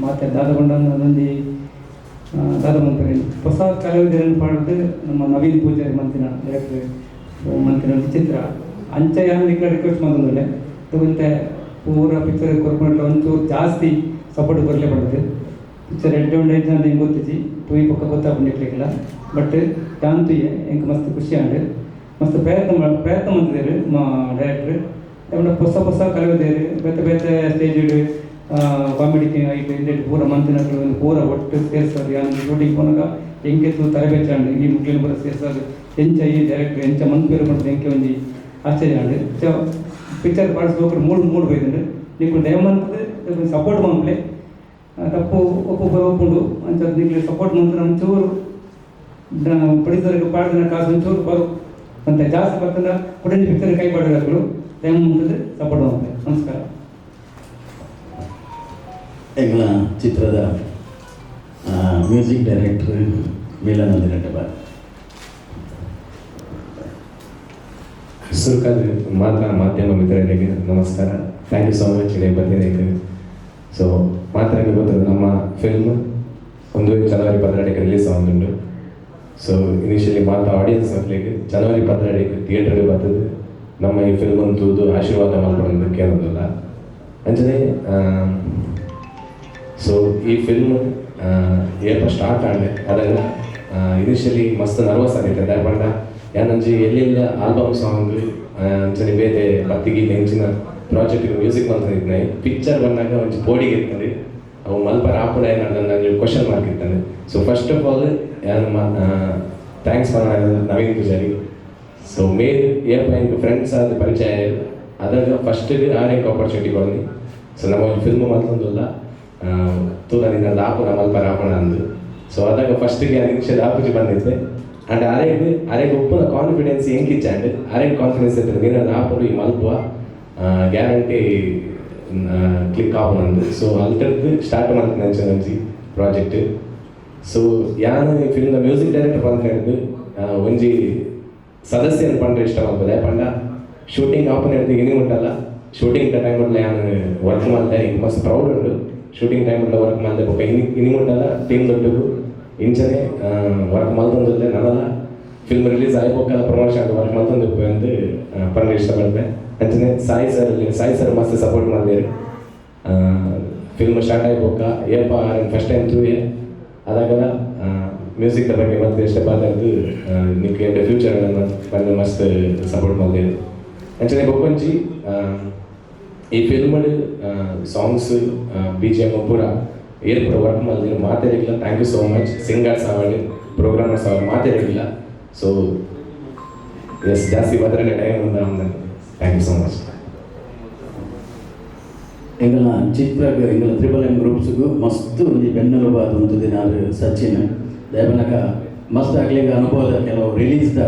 ಮಾತೆ ದಾದಗೊಂಡ ಒಂಜಿ ದಾದ ಮನ್ಪೆರೆ ಹೊಸ ಕಲಾವಿದರನ್ನು ಪಾಡ್ದು ನಮ್ಮ ನವೀನ್ ಪೂಜಾರಿ ಮಂತಿನ ಡೈರೆಕ್ಟರ್ ಮಂತಿನ ಒಂಜಿ ಚಿತ್ರ. ಅಂಚ ಯಾನ್ ನಿಕ್ಲೆ ರಿಕ್ವೆಸ್ಟ್ ಮಲ್ತೊಂದುಲ್ಲೆ, ತೂಂತೆ ಪೂರ ಪಿಕ್ಚರ್ ಕೊರ್ಪುನಟ್ಲ ಒಂಚೂರು ಜಾಸ್ತಿ ಸಪೋರ್ಟ್ ಕೊರ್ಲೆ ಪಂಡುದು. ಪಿಕ್ಚರ್ ಎಡ್ಡೆ ಉಂಡು ಎಂಚ ಎಂಕ್ ಗೊತ್ತಿಜ್ಜಿ, ತೂಯಿ ಬೊಕ್ಕ ಗೊತ್ತಾಪುಂಡು ನಿಕ್ಲೆಗ್ಲ. ಬಟ್ ಯಾನ್ ತೂಯೆ, ಎಂಕ್ ಮಸ್ತ್ ಖುಷಿ ಆಂಡ್. ಮಸ್ತ್ ಪ್ರಯತ್ನ ಪ್ರಯತ್ನ ಮಲ್ತಿದೆರ್ ಮಾ ಡೈರೆಕ್ಟ್ರ್. ಪಂಡ ಹೊಸ ಹೊಸ ಕಲಾವಿದೆರ್ ಬೇತೆ ಬೇತೆ ಸ್ಟೇಜ್ಡ್ ಕಾಮಿಡಿ ಐಟ್ ಇಂದೆಟ್ ಪೂರ ಮಂತಿನಕುಲು ಪೂರ ಒಟ್ಟು ಸೇರ್ಸೋದು. ಯಾನ್ ಶೂಟಿಂಗ್ ಪೋನಗ ಎಂಕೆ ತೂ ತರಬೇತಿ ಆಂಡ್, ಈ ಮುಕ್ಲೆನ್ ಪೂರ ಸೇರ್ಸೋದು ಎಂಚ ಈ ಡೈರೆಕ್ಟ್ರ್ ಎಂಚ ಮನ್ಪೆರ್ ಪಂಡ್ದ್ ಎಂಕೆ ಒಂಜಿ ಆಶ್ಚರ್ಯ ಆಂಡ್. ಸೊ ಪಿಕ್ಚರ್ ಪಾಡಿಸ್ಬೇಕು ಮೂಡು ಮೂಡು ಬೈದುಂಡು. ನಿಕುಲು ದಯಮಲ್ತ್ದ್ ಸಪೋರ್ಟ್ ಮನ್ಪುಲೆ. ತಪ್ಪು ಒಪ್ಪು ಒಪ್ಪುಂಡು ಅಂಚ ನಿಕ್ಲೆ ಸಪೋರ್ಟ್ ಮಲ್ತ್ಂಡ ಒಂಚೂರು ಪ್ರೊಡ್ಯೂಸರ್ಗೆ ಪಾಡ್ದಿನ ಕಾಸು ಒಂಚೂರು ಬರು ಅಂತ ಜಾಸ್ತಿ ಬರ್ತಂಡ ಕುಡೊಂಜಿ ಪಿಕ್ಚರ್ ಕೈ ಪಾಡಿರಕುಲು ದಯಮಲ್ತ್ದ್ ಸಪೋರ್ಟ್ ಮನ್ಪುಲೆ. ನಮಸ್ಕಾರ. ಎಂಗ್ಲ ಚಿತ್ರದ ಮ್ಯೂಸಿಕ್ ಡೈರೆಕ್ಟರ್ ಮಿಲನ್ ಬಾರ್. ಸುರುಕಾದ್ ಮಾತಾ ಮಾಧ್ಯಮ ಮಿತ್ರರಿಗೆ ನಮಸ್ಕಾರ. Thank you so much ಇಡೇ ಬತ್ತಿನಕ್ಕೆ. ಸೊ ಮಾತ್ರ ಗೊತ್ತದ ನಮ್ಮ ಫಿಲ್ಮ್ ಒಂದು ಜನವರಿ 12ಕ್ಕೆ ರಿಲೀಸ್ ಆವೊಂದುಂಡು. ಸೊ ಇನಿಷಿಯಲಿ ಮಾತ ಆಡಿಯನ್ಸ್ ಅಕ್ಲೆಗ್ ಜನವರಿ 12ಕ್ಕೆ ಥಿಯೇಟರ್ಗೆ ಬರ್ತದೆ ನಮ್ಮ ಈ ಫಿಲ್ಮ್ ತೂದು ಆಶೀರ್ವಾದ ಮಲ್ಪೊಡೊಂದು ಕೇಳೋದಿಲ್ಲ. ಅಂಚನೆ ಸೊ ಈ ಫಿಲ್ಮ್ ಏಪ ಸ್ಟಾರ್ಟ್ ಆಂಡ್ ಅದಗ ಇನಿಷಿಯಲಿ ಮಸ್ತ್ ನರ್ವಸ್ ಆಗಿತ್ತೆ. ದಾಯೆ ಪಂಡ ಯಾನೊಂಜಿ ಎಲ್ಲೆಲ್ಲ ಆಲ್ಬಮ್ ಸಾಂಗ್ ಅಂಚನೆ ಬೇತೆ ಭಕ್ತಿಗೀತೆ ಇಂಚಿನ ಪ್ರಾಜೆಕ್ಟ್ ಮ್ಯೂಸಿಕ್ ಮಲ್ತೊಂದಿತ್ತಿನ. ಪಿಕ್ಚರ್ ಬಂದಾಗ ಒಂಜಿ ಪೋಡಿಗೆ ಇತ್ತಂಡು, ಅವು ಮಲ್ಪರ ಆಪುಂಡ ಒಂಜಿ ಕ್ವಶನ್ ಮಾರ್ಕ್ ಇತ್ತಂಡು. ಸೊ ಫಸ್ಟ್ ಆಫ್ ಆಲ್ ಯಾನ್ thanks ಪನೊಡು ನವೀನ್ ಪೂಜಾರಿ. ಸೊ ಮೇರ್ ಏಪ ಎಂಕ್ ಫ್ರೆಂಡ್ಸ್ ಆದ್ ಪರಿಚಯ ಅದಾಗ ಫಸ್ಟ್ ಆರ್ ಎಂಕ್ ಆಪರ್ಚುನಿಟಿ ಕೊರ್ನಿ. ಸೊ ನಮ್ಮ ಒಂಜಿ ಫಿಲ್ಮ್ ಮಲ್ತೊಂದುಲ್ಲ, ತೂಲ ನಿನ್ನ ಆಪುನ ಮಲ್ಪರ ಆಪುನ ಅಂದ್. ಸೊ ಅದಾಗ ಫಸ್ಟ್ಗೆ ಯಾನ್ ಇನಿಷಿಯಲ್ ಆಪುಜಿ ಬಂದಿತ್ತೆ. ಆ್ಯಂಡ್ ಅರೆಗ್ ಅರೆಗ್ ಉಪ್ಪುನ ಕಾನ್ಫಿಡೆನ್ಸ್ ಎಂಕಿಚ್ಚಾಂಡ್. ಅರೆಗ್ ಕಾನ್ಫಿಡೆನ್ಸ್ ಇತ್ತು ನಿನ್ನ ಆಪುಂಡು ಈ ಮಲ್ಪುವ ಗ್ಯಾರಂಟಿ ಕ್ಲಿಕ್ ಆಪುನಂದು. ಸೊ ಅಲ್ತಡ್ದು ಸ್ಟಾರ್ಟ್ ಮಲ್ತಿನ ಅಂಚಿನ ಒಂಜಿ ಪ್ರಾಜೆಕ್ಟ್. ಸೊ ಯಾನ್ ಈ ಫಿಲ್ಮ್ದ ಮ್ಯೂಸಿಕ್ ಡೈರೆಕ್ಟರ್ ಪಂತ ಒಂಜಿ ಸದಸ್ಯನ ಪಂಡ್ರೆ ಇಷ್ಟ ಮಲ್ಪುದೆ. ಪಂಡ ಶೂಟಿಂಗ್ ಆಪುನ ಹಿಡ್ದು ಇನಿ ಮುಟ್ಟಲ್ಲ ಶೂಟಿಂಗ್ ಟೈಮ್ ಮುಟ್ಲ ಯಾನ್ ವರ್ಕ್ ಮಲ್ತೆ. ಎಂಕ್ ಮಸ್ತ್ ಪ್ರೌಡ್ ಉಂಡು ಶೂಟಿಂಗ್ ಟೈಮ್ ಮುಟ್ಲ ವರ್ಕ್ ಮಲ್ತೆ. ಬೊಕ್ಕ ಇನಿ ಇನಿ ಮುಟ್ಟಲ್ಲ ಟೀಮ್ ದೊಟ್ಟುಗು ಇಂಚನೆ ವರ್ಕ್ ಮಲ್ತೊಂದುಲ್ಲೆ. ನನಲ ಫಿಲ್ಮ್ ರಿಲೀಸ್ ಆಯಿ ಬೊಕ್ಕ ಪ್ರಮೋಷನ್ ವರ್ಕ್ ಮಲ್ತೊಂದು ಅಂದ್ ಪಂಡ ಇಷ್ಟಪಡ್ತೆ. ಅಂಚನೆ ಸಾಯಿ ಸರ್, ಸಾಯಿ ಸರ್ ಮಸ್ತ್ ಸಪೋರ್ಟ್ ಮಲ್ದೆರ್. ಫಿಲ್ಮ್ ಸ್ಟಾರ್ಟ್ ಆಯಿ ಬೊಕ್ಕ ಏಪ ಆರೆನ್ ಫಸ್ಟ್ ಟೈಮ್ ತೂಯೆ ಅದಾಗಲ ಮ್ಯೂಸಿಕ್ ಬಗ್ಗೆ ಮತ್ತೆ ಇಷ್ಟಪಾದದ್ದು ನಿಕ್ ಎಡ್ಡೆ ಫ್ಯೂಚರ್ ಬಂದು ಮಸ್ತ್ ಸಪೋರ್ಟ್ ಮಲ್ದೆರ್. ಅಂಚನೆ ಬೊಕ್ಕೊಂಜಿ ಈ ಫಿಲ್ಮ್ ಸಾಂಗ್ಸ್ ಬಿಜಿಎಮ್ ಪೂರ ಏರ್ ಪೂರ ವರ್ಕ್ ಮಲ್ದೆರ್ ಮಾತೆರೆಗ್ಲ thank you so much. Singers ಆವಡ್ ಪ್ರೋಗ್ರಾಮರ್ಸ್ ಆವಡ್ ಮಾತೆರೆಗ್ಲ. ಸೊ ಎಸ್ ಜಾಸ್ತಿ ಬದ್ರೆ ಟೈಮ್ ಉಂಡು. Thank you so much. ಎಂಗಲ ಚಿತ್ರಗ್ ಎಂಗಲ ತ್ರಿಬಲ್ ಎಂ ಗ್ರೂಪ್ಸ್ಗು ಮಸ್ತ್ ಒಂಜಿ ಬೆನ್ನೆಲುಬಾದ್ ಉಂತುದಿನಾರ್ ಸಚಿನ್. ದಾಯೆ ಮಸ್ತ್ ಅಕ್ಲೆಗ್ ಅನುಭವದ ಕೆಲವು ರಿಲೀಸ್ದ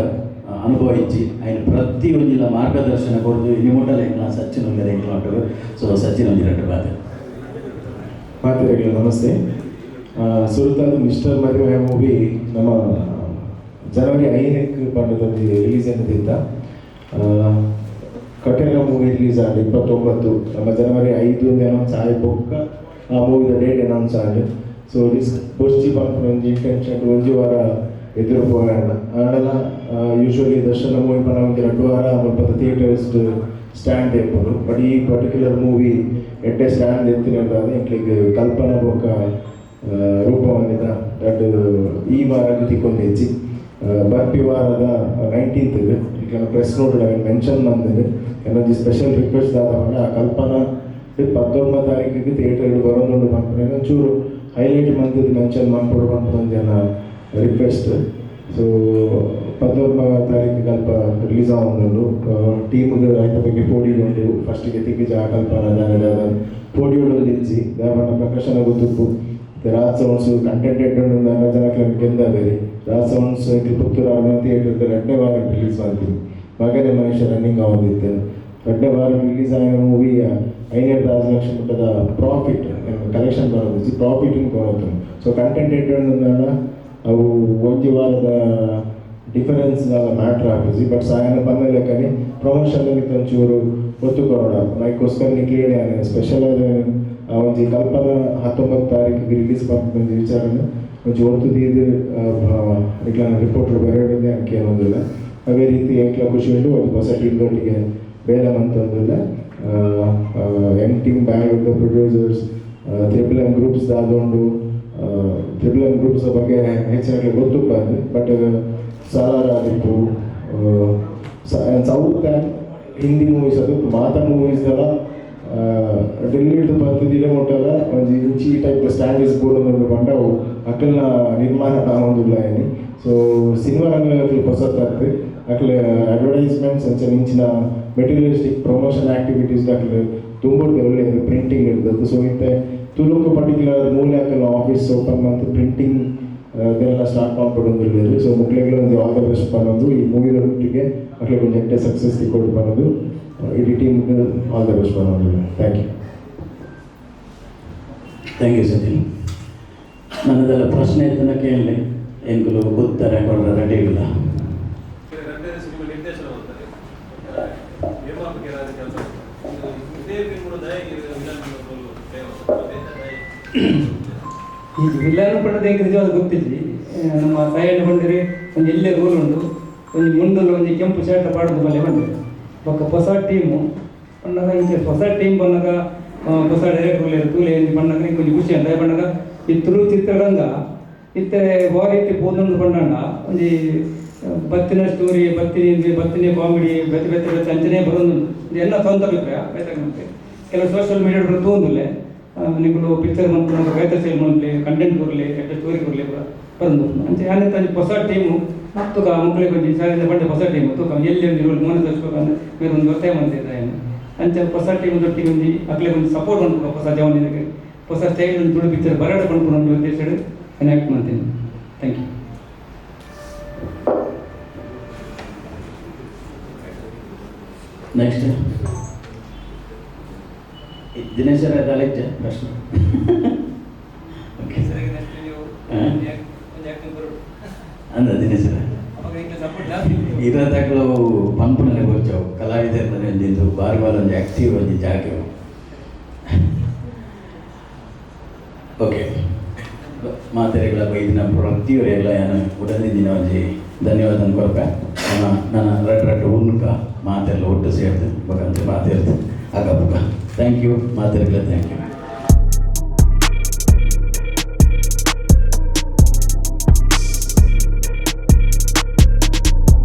ಅನುಭವ ಇಜ್ಜಿ, ಐನ ಪ್ರತಿ ಒಂಜಿಲ ಮಾರ್ಗದರ್ಶನ ಕೊರ್ದು ಇನಿ ಮುಟ್ಟಲ ಎಂಕ್ಲ ಸಚಿನ್ ಉಲ್ಲೆರ್ ಎಂಕ್ಲ ಒಟ್ಟುಗು. ಸೊ ಸಚಿನ್ ಒಂಜಿ ರಡ್ಡ್ ಬಾತೆ. ಮಾತೆರೆಗ್ಲ ನಮಸ್ತೆ. ಸುರುತಾದ್ ಮಿಸ್ಟರ್ ಮದುವೆ ಮೂವಿ ನಮ್ಮ ಜನವರಿ 5ಕ್ಕೆ ಪಂಡದೊಂಜಿ ರಿಲೀಸ್ ಅನ್ನೋದಿತ್ತ. ಕಟೇಲ ಮೂವಿ ರಿಲೀಸ್ ಆಂಡ್ 29. ನಮ್ಮ ಜನವರಿ 5 ಅನೌನ್ಸ್ ಆಯಿ ಬೊಕ್ಕ ಆ ಮೂವಿದ ಡೇಟ್ ಅನೌನ್ಸ್ ಆಂಡ್. ಸೊ ರಿಸ್ಕ್ ಬೊರ್ಚಿ ಪನ್ಪುನ ಒಂಜಿ ಇಂಟೆನ್ಷನ್ ಒಂಜಿ ವಾರ ಎದುರು ಪೋಯಣ ಆಂಡಲ ಯೂಶುವಲಿ ದರ್ಶನ ಮೂವಿ ಪಂಡ ಒಂಜಿ 2 ವಾರ ಮುಲ್ಪದ ಥಿಯೇಟರ್ಸ್ ಸ್ಟ್ಯಾಂಡ್ ಇಪ್ಪುಂಡು. ಬಟ್ ಈ ಪರ್ಟಿಕ್ಯುಲರ್ ಮೂವಿ ಎಡ್ಡೆ ಸ್ಟ್ಯಾಂಡ್ ಎತ್ತಿನದಾದ ಎಂಕ್ಲೆಗ್ ಕಲ್ಪನಾ ಬೊಕ್ಕ ರೂಪವಂದಿತ ರಡ್ಡ್ ಈ ವಾರಗ್ ತಿಕ್ಕೊಂದಿಜ್ಜಿ. ಬರ್ಪಿ ವಾರದ 19ತ್ ಈಗ ಪ್ರೆಸ್ ನೋಟ್ ಅವೆನ್ ಮೆನ್ಷನ್ ಮಂದಿನಿ. ಎನ್ನೊಂಜಿ ಸ್ಪೆಷಲ್ ರಿಕ್ವೆಸ್ಟ್ ದಾದ ಪಂಡ, ಆ ಕಲ್ಪನಾ 19 ತಾರೀಕಿಗೆ ಥಿಯೇಟರ್ ಬರೋದುಂಡು ಪನ್ಪುನ ಒಂಚೂರು ಹೈಲೈಟ್ ಮಂತುದು ಮೆನ್ಷನ್ ಮನ್ಪೊಡು ಪನ್ಪುನ ಒಂಜಿ ಎನ್ನ ರಿಕ್ವೆಸ್ಟ್. ಸೊ 19 ತಾರೀಕಿಗೆ ಅಲ್ಪ ರಿಲೀಸ್ ಆವೊಂದುಂಡು. ಟೀಮ್ಗೆ ಐತ ಬಗ್ಗೆ ಪೋಡಿಗೆ ಉಂಡು. ಫಸ್ಟಿಗೆ ತಿಕ್ಕಿಜ ಕಲ್ಪನಾ ದಾನೆ ದಾದ ಪೋಡಿಯೋಡು ಇಜ್ಜಿ. ದಾಯೆ ಪ್ರಕಾಶನ ಗೊತ್ತುಪ್ಪು, ರಾಜ್ ಸೌಂಡ್ಸ್ ಕಂಟೆಂಟ್ ಎಡ್ಡುಂಡು ಜನಕ್ಲೆಗ್ ಗೆಂದ ಬೇರೆ. ರಾಜ್ ಸೌಂಡ್ಸ್ ಪುತ್ತೂರು ಅರುಣ ಥಿಯೇಟರ್ ಎರಡನೇ ವಾರ ರಿಲೀಸ್ ಮಾಡ್ತೀನಿ. ಮಗನೇ ಮನುಷ್ಯ ರನ್ನಿಂಗ್ ಆವೊಂದಿತ್ತು. ಎರಡನೇ ವಾರ ರಿಲೀಸ್ ಆಯಿನ ಮೂವಿ 5 5 ಲಕ್ಷ ಮಟ್ಟದ ಪ್ರಾಫಿಟ್ ಕಲೆಕ್ಷನ್ ಬರೋದಿಜ್ಜಿ, ಪ್ರಾಫಿಟ್ ಕೊರತು. ಸೊ ಕಂಟೆಂಟ್ ಎಡ್ಡುಂಡು, ಅವು ಒಂಜಿ ವಾರದ ಡಿಫರೆನ್ಸ್ ಮ್ಯಾಟ್ರ್ ಆಪುಜಿ. ಬಟ್ ಸಾಯನ ಪನ್ನ ಲೆಕ್ಕನೆ ಪ್ರಮೋಷನ್ ಮಿತ್ತ್ ಒಂಚೂರು ಒತ್ತು ಕೊರೊಡು. ಐಕ್ಕೋಸ್ಕರ ನಿಕ್ಲೆಡೆ ಸ್ಪೆಷಲ್ ಆದ ಆ ಒಂಜಿ ಕಲ್ಪನಾ 19 ತಾರೀಕಿಗೆ ರಿಲೀಸ್ ಪನ್ಪುನ ಒಂಜಿ ವಿಚಾರನ ಒಂಜಿ ಒತ್ತು ದೀದ್ ನಿಕ್ಲೆನ ರಿಪೋರ್ಟ್ ಬರೆಯೋದೇ ಅಂಕೆ ಏನೊಂದಿಲ್ಲ. ಅದೇ ರೀತಿ ಎಂಕ್ಲ ಖುಷಿ ಉಂಟು, ಒಂದು ಹೊಸ ಟೀಮ್ ದೊಟ್ಟಿಗೆ ಬೇಲೆ ಮಂತೊಂದಿಲ್ಲ. M team Bangalore producers, triple M groups ದಾದೊಂಡು. Triple M groups ಬಗ್ಗೆ ಹೆಚ್ಚಿನ ಗೊತ್ತು ಬಂದು, ಬಟ್ ಸಲಾರ್ ಆದಿಪ್ಪು, south and Hindi movies, ಅದು ಮಾತ ಮೂವೀಸ್ ದಲ ಡೆಲ್ಲಿಡ್ದು ಬತ್ತಿದಿದೆ ಮುಟ್ಟಲ ಒಂಜಿ ಇಂಚಿ ಟೈಪ್ ಸ್ಟ್ಯಾಂಡರ್ಡ್ಸ್ ಬೋಡೊಂದುಂಡು ಪಂಡ ಅವು ಅಕಲ್ನ ನಿರ್ಮಾಣ ಆವೊಂದುಲ್ಲ ಏನಿ. ಸೊ ಸಿನಿಮಾ ರಂಗ ಅಕ್ಲು ಪೊಸತ್ತಾಗ್ತು. ಅಕ್ಲು ಅಡ್ವರ್ಟೈಸ್ಮೆಂಟ್ಸ್ ಅಂಚನೆ ಇಂಚಿನ materialistic promotion activities ಅಕ್ಲು ತುಂಬ ಒಳ್ಳೆ ಪ್ರಿಂಟಿಂಗ್ ಇರ್ತದೆ. ಸೊ ಇತ್ತೆ ತುಳುಕು ಪರ್ಟಿಕ್ಯುಲರ್ ಮೂಲೆ ಅಕಲ್ನ ಆಫೀಸ್ ಓಪನ್ ಮಂತ್ ಪ್ರಿಂಟಿಂಗ್ ಇದೆಲ್ಲ ಸ್ಟಾರ್ಟ್ ಮಾಡ್ಕೊಡೊಂದುಲ್ಲೆರ್. ಸೊ ಮುಕ್ಲೆಗ್ಲ ಒಂಜಿ all the best ಪನ್ನೊಂದು, ಈ ಮೂವಿದೊಟ್ಟಿಗೆ ಅಕ್ಲೆಗ್ ಒಂಜಿ ಎಡ್ಡೆ ಸಕ್ಸಸ್ ತಿಕ್ಕೊಡು ಪನ್ನೊಂದು, ಇಡೀ ಟೀಮ್ಗೆ all the best ಪನ್ನೊಂದು. Thank you. Thank you Sachin. ನನ್ನದೆಲ್ಲ ಪ್ರಶ್ನೆ ಇತ್ತನ ಕೇಳಲಿ, ಎಂಕುಲು ಉತ್ತರ ಕೊಡ್ರ ರೆಡಿ ಇಲ್ಲ. ಎರಡನೇ ಸಿನಿಮಾ ನಿರ್ದೇಶನ ಮಾಡ್ತಾರೆ, ನಿರ್ಮಾಪಕರಾದ ಕೆಲಸ ಮಾಡ್ತಾರೆ. ಇದೇ ಫಿಲ್ಮ್ ದಯಗಿರಿ villain role play ಮಾಡ್ತಾರೆ. ಈ ವಿಲನ್ ಪಂಡದ ಎಂಕ್ ನಿಜವಾದ ಗೊತ್ತಿಜ್ಜಿ. ನಮ್ಮ ಸಾಯಣ್ಣ ಬಂದಿರಿ, ಒಂಜಿ ಎಲ್ಲೇ ರೋಲ್ ಉಂಡು, ಒಂಜಿ ಮುಂದುಲ ಒಂಜಿ ಕೆಂಪು ಶರ್ಟ್ ಪಾಡೋದು ಬಲ್ಲೆ ಬಂದಿರಿ. ಬೊಕ್ಕ ಹೊಸ ಟೀಮು ಪನ್ನಗ, ಇಂಚ ಹೊಸ ಟೀಮ್ ಬಂದಾಗ, ಹೊಸ ಡೈರೆಕ್ಟರ್ ತೂಲೆ ಒಂಜಿ ಬಣ್ಣಗ ಇಂಕ್ ಒಂಜಿ ಖುಷಿ ಅಂತ ಬಣ್ಣಗ. ಈ ತುಳು ಚಿತ್ರರಂಗ ಇತ್ತೆ ವಾ ರೀತಿ ಪೋದೊಂದು ಬಣ್ಣಂಡ, ಒಂಜಿ ಬತ್ತಿನ ಸ್ಟೋರಿ, ಬತ್ತಿನ ಬತ್ತಿನ ಕಾಮಿಡಿ, ಬೇತೆ ಬೇತೆ ಬೇತೆ ಅಂಚನೆ ಬರೋದು. ಇದು ಎಲ್ಲ ಸ್ವಂತ ಅಭಿಪ್ರಾಯ. ಬೇತೆ ಕೆಲವು ಸೋಷಿಯಲ್ ಮೀಡಿಯಾ ತೋಂದುಲ್ಲೆ, ನಿಕುಲು ಪಿಕ್ಚರ್ ಮನ್ಪುನಗ ಬೇತೆ ಸ್ಟೈಲ್ ಮನ್ಪುಲೆ, ಕಂಟೆಂಟ್ ಕೊರ್ಲೆ, ಎಡ್ಡೆ ಸ್ಟೋರಿ ಕೊರ್ಲೆ ಪೂರ ಬರಂದು. ಅಂಚೆ ಯಾನೆ ಒಂಜಿ ಹೊಸ ಟೀಮು ತುಕ ಮುಕ್ಲೆಗ್ ಒಂಜಿ ಸಾರಿಂದ ಪಂಡೆ ಹೊಸ ಟೀಮು ತುಕ ಎಲ್ಲಿ ಒಂಜಿ ರೋಲ್ ಮೋನ ತರ್ಸ್ಬೇಕಂದ್ರೆ ಬೇರೆ ಒಂದು ಒತ್ತಾಯ ಮಂತಿದ್ದ ಏನು. ಅಂಚೆ ಹೊಸ ಟೀಮ್ ದೊಟ್ಟಿಗೆ ಒಂಜಿ ಅಕ್ಲೆಗ್ ಒಂಜಿ ಸಪೋರ್ಟ್ ಮನ್ಪುಗ, ಹೊಸ ಜವನಿಗೆ ಹೊಸ ಸ್ಟೈಲ್ ಒಂದು ತುಳು ಪಿಕ್ಚರ್ ಬರಡ ಪನ್ಪುನ ಒಂಜಿ ಉದ್ದೇಶಡ್ ನಾನು ಆ್ಯಕ್ಟ್ ಮಾಡ್ತೀನಿ. Thank you. Next ದಿನೇಶರ ದಾಲೆಜ್ಜ ಪ್ರಶ್ನೆ. ಓಕೆ. ಅಂದ ದಿನೇಶರ ಇರತಕ್ಲು ಪನ್ಪುನಲೆ ಗೊಚ್ಚವು ಕಲಾವಿದರ ಒಂಜಿಂದು ಬಾರಿ ಬಾರಿ ಒಂಜಿ ಆಕ್ಟಿವ್ ಒಂಜಿ ಜಾಗೆ. ಓಕೆ, ಮಾತೆರೆಗಳ ಬೈದಿನ ಪ್ರತಿಯೊರೆಗಳ ಯಾನು ಉಡಲಿಂದಿನ ಒಂಜಿ ಧನ್ಯವಾದ ಕೊರ್ಪೆ. ನನ್ನ ನನ್ನ ರಡ್ ರಡ್ಡ್ ಉನ್ಕ ಮಾತೆಲ್ಲ ಒಟ್ಟು ಸೇರ್ದು ಬಕಂತೆ ಮಾತೆರ್ದು ಅಕ್ಕ ಬುಕ್ಕ. Thank you ಮಾತೆರೆಗಳ, thank you.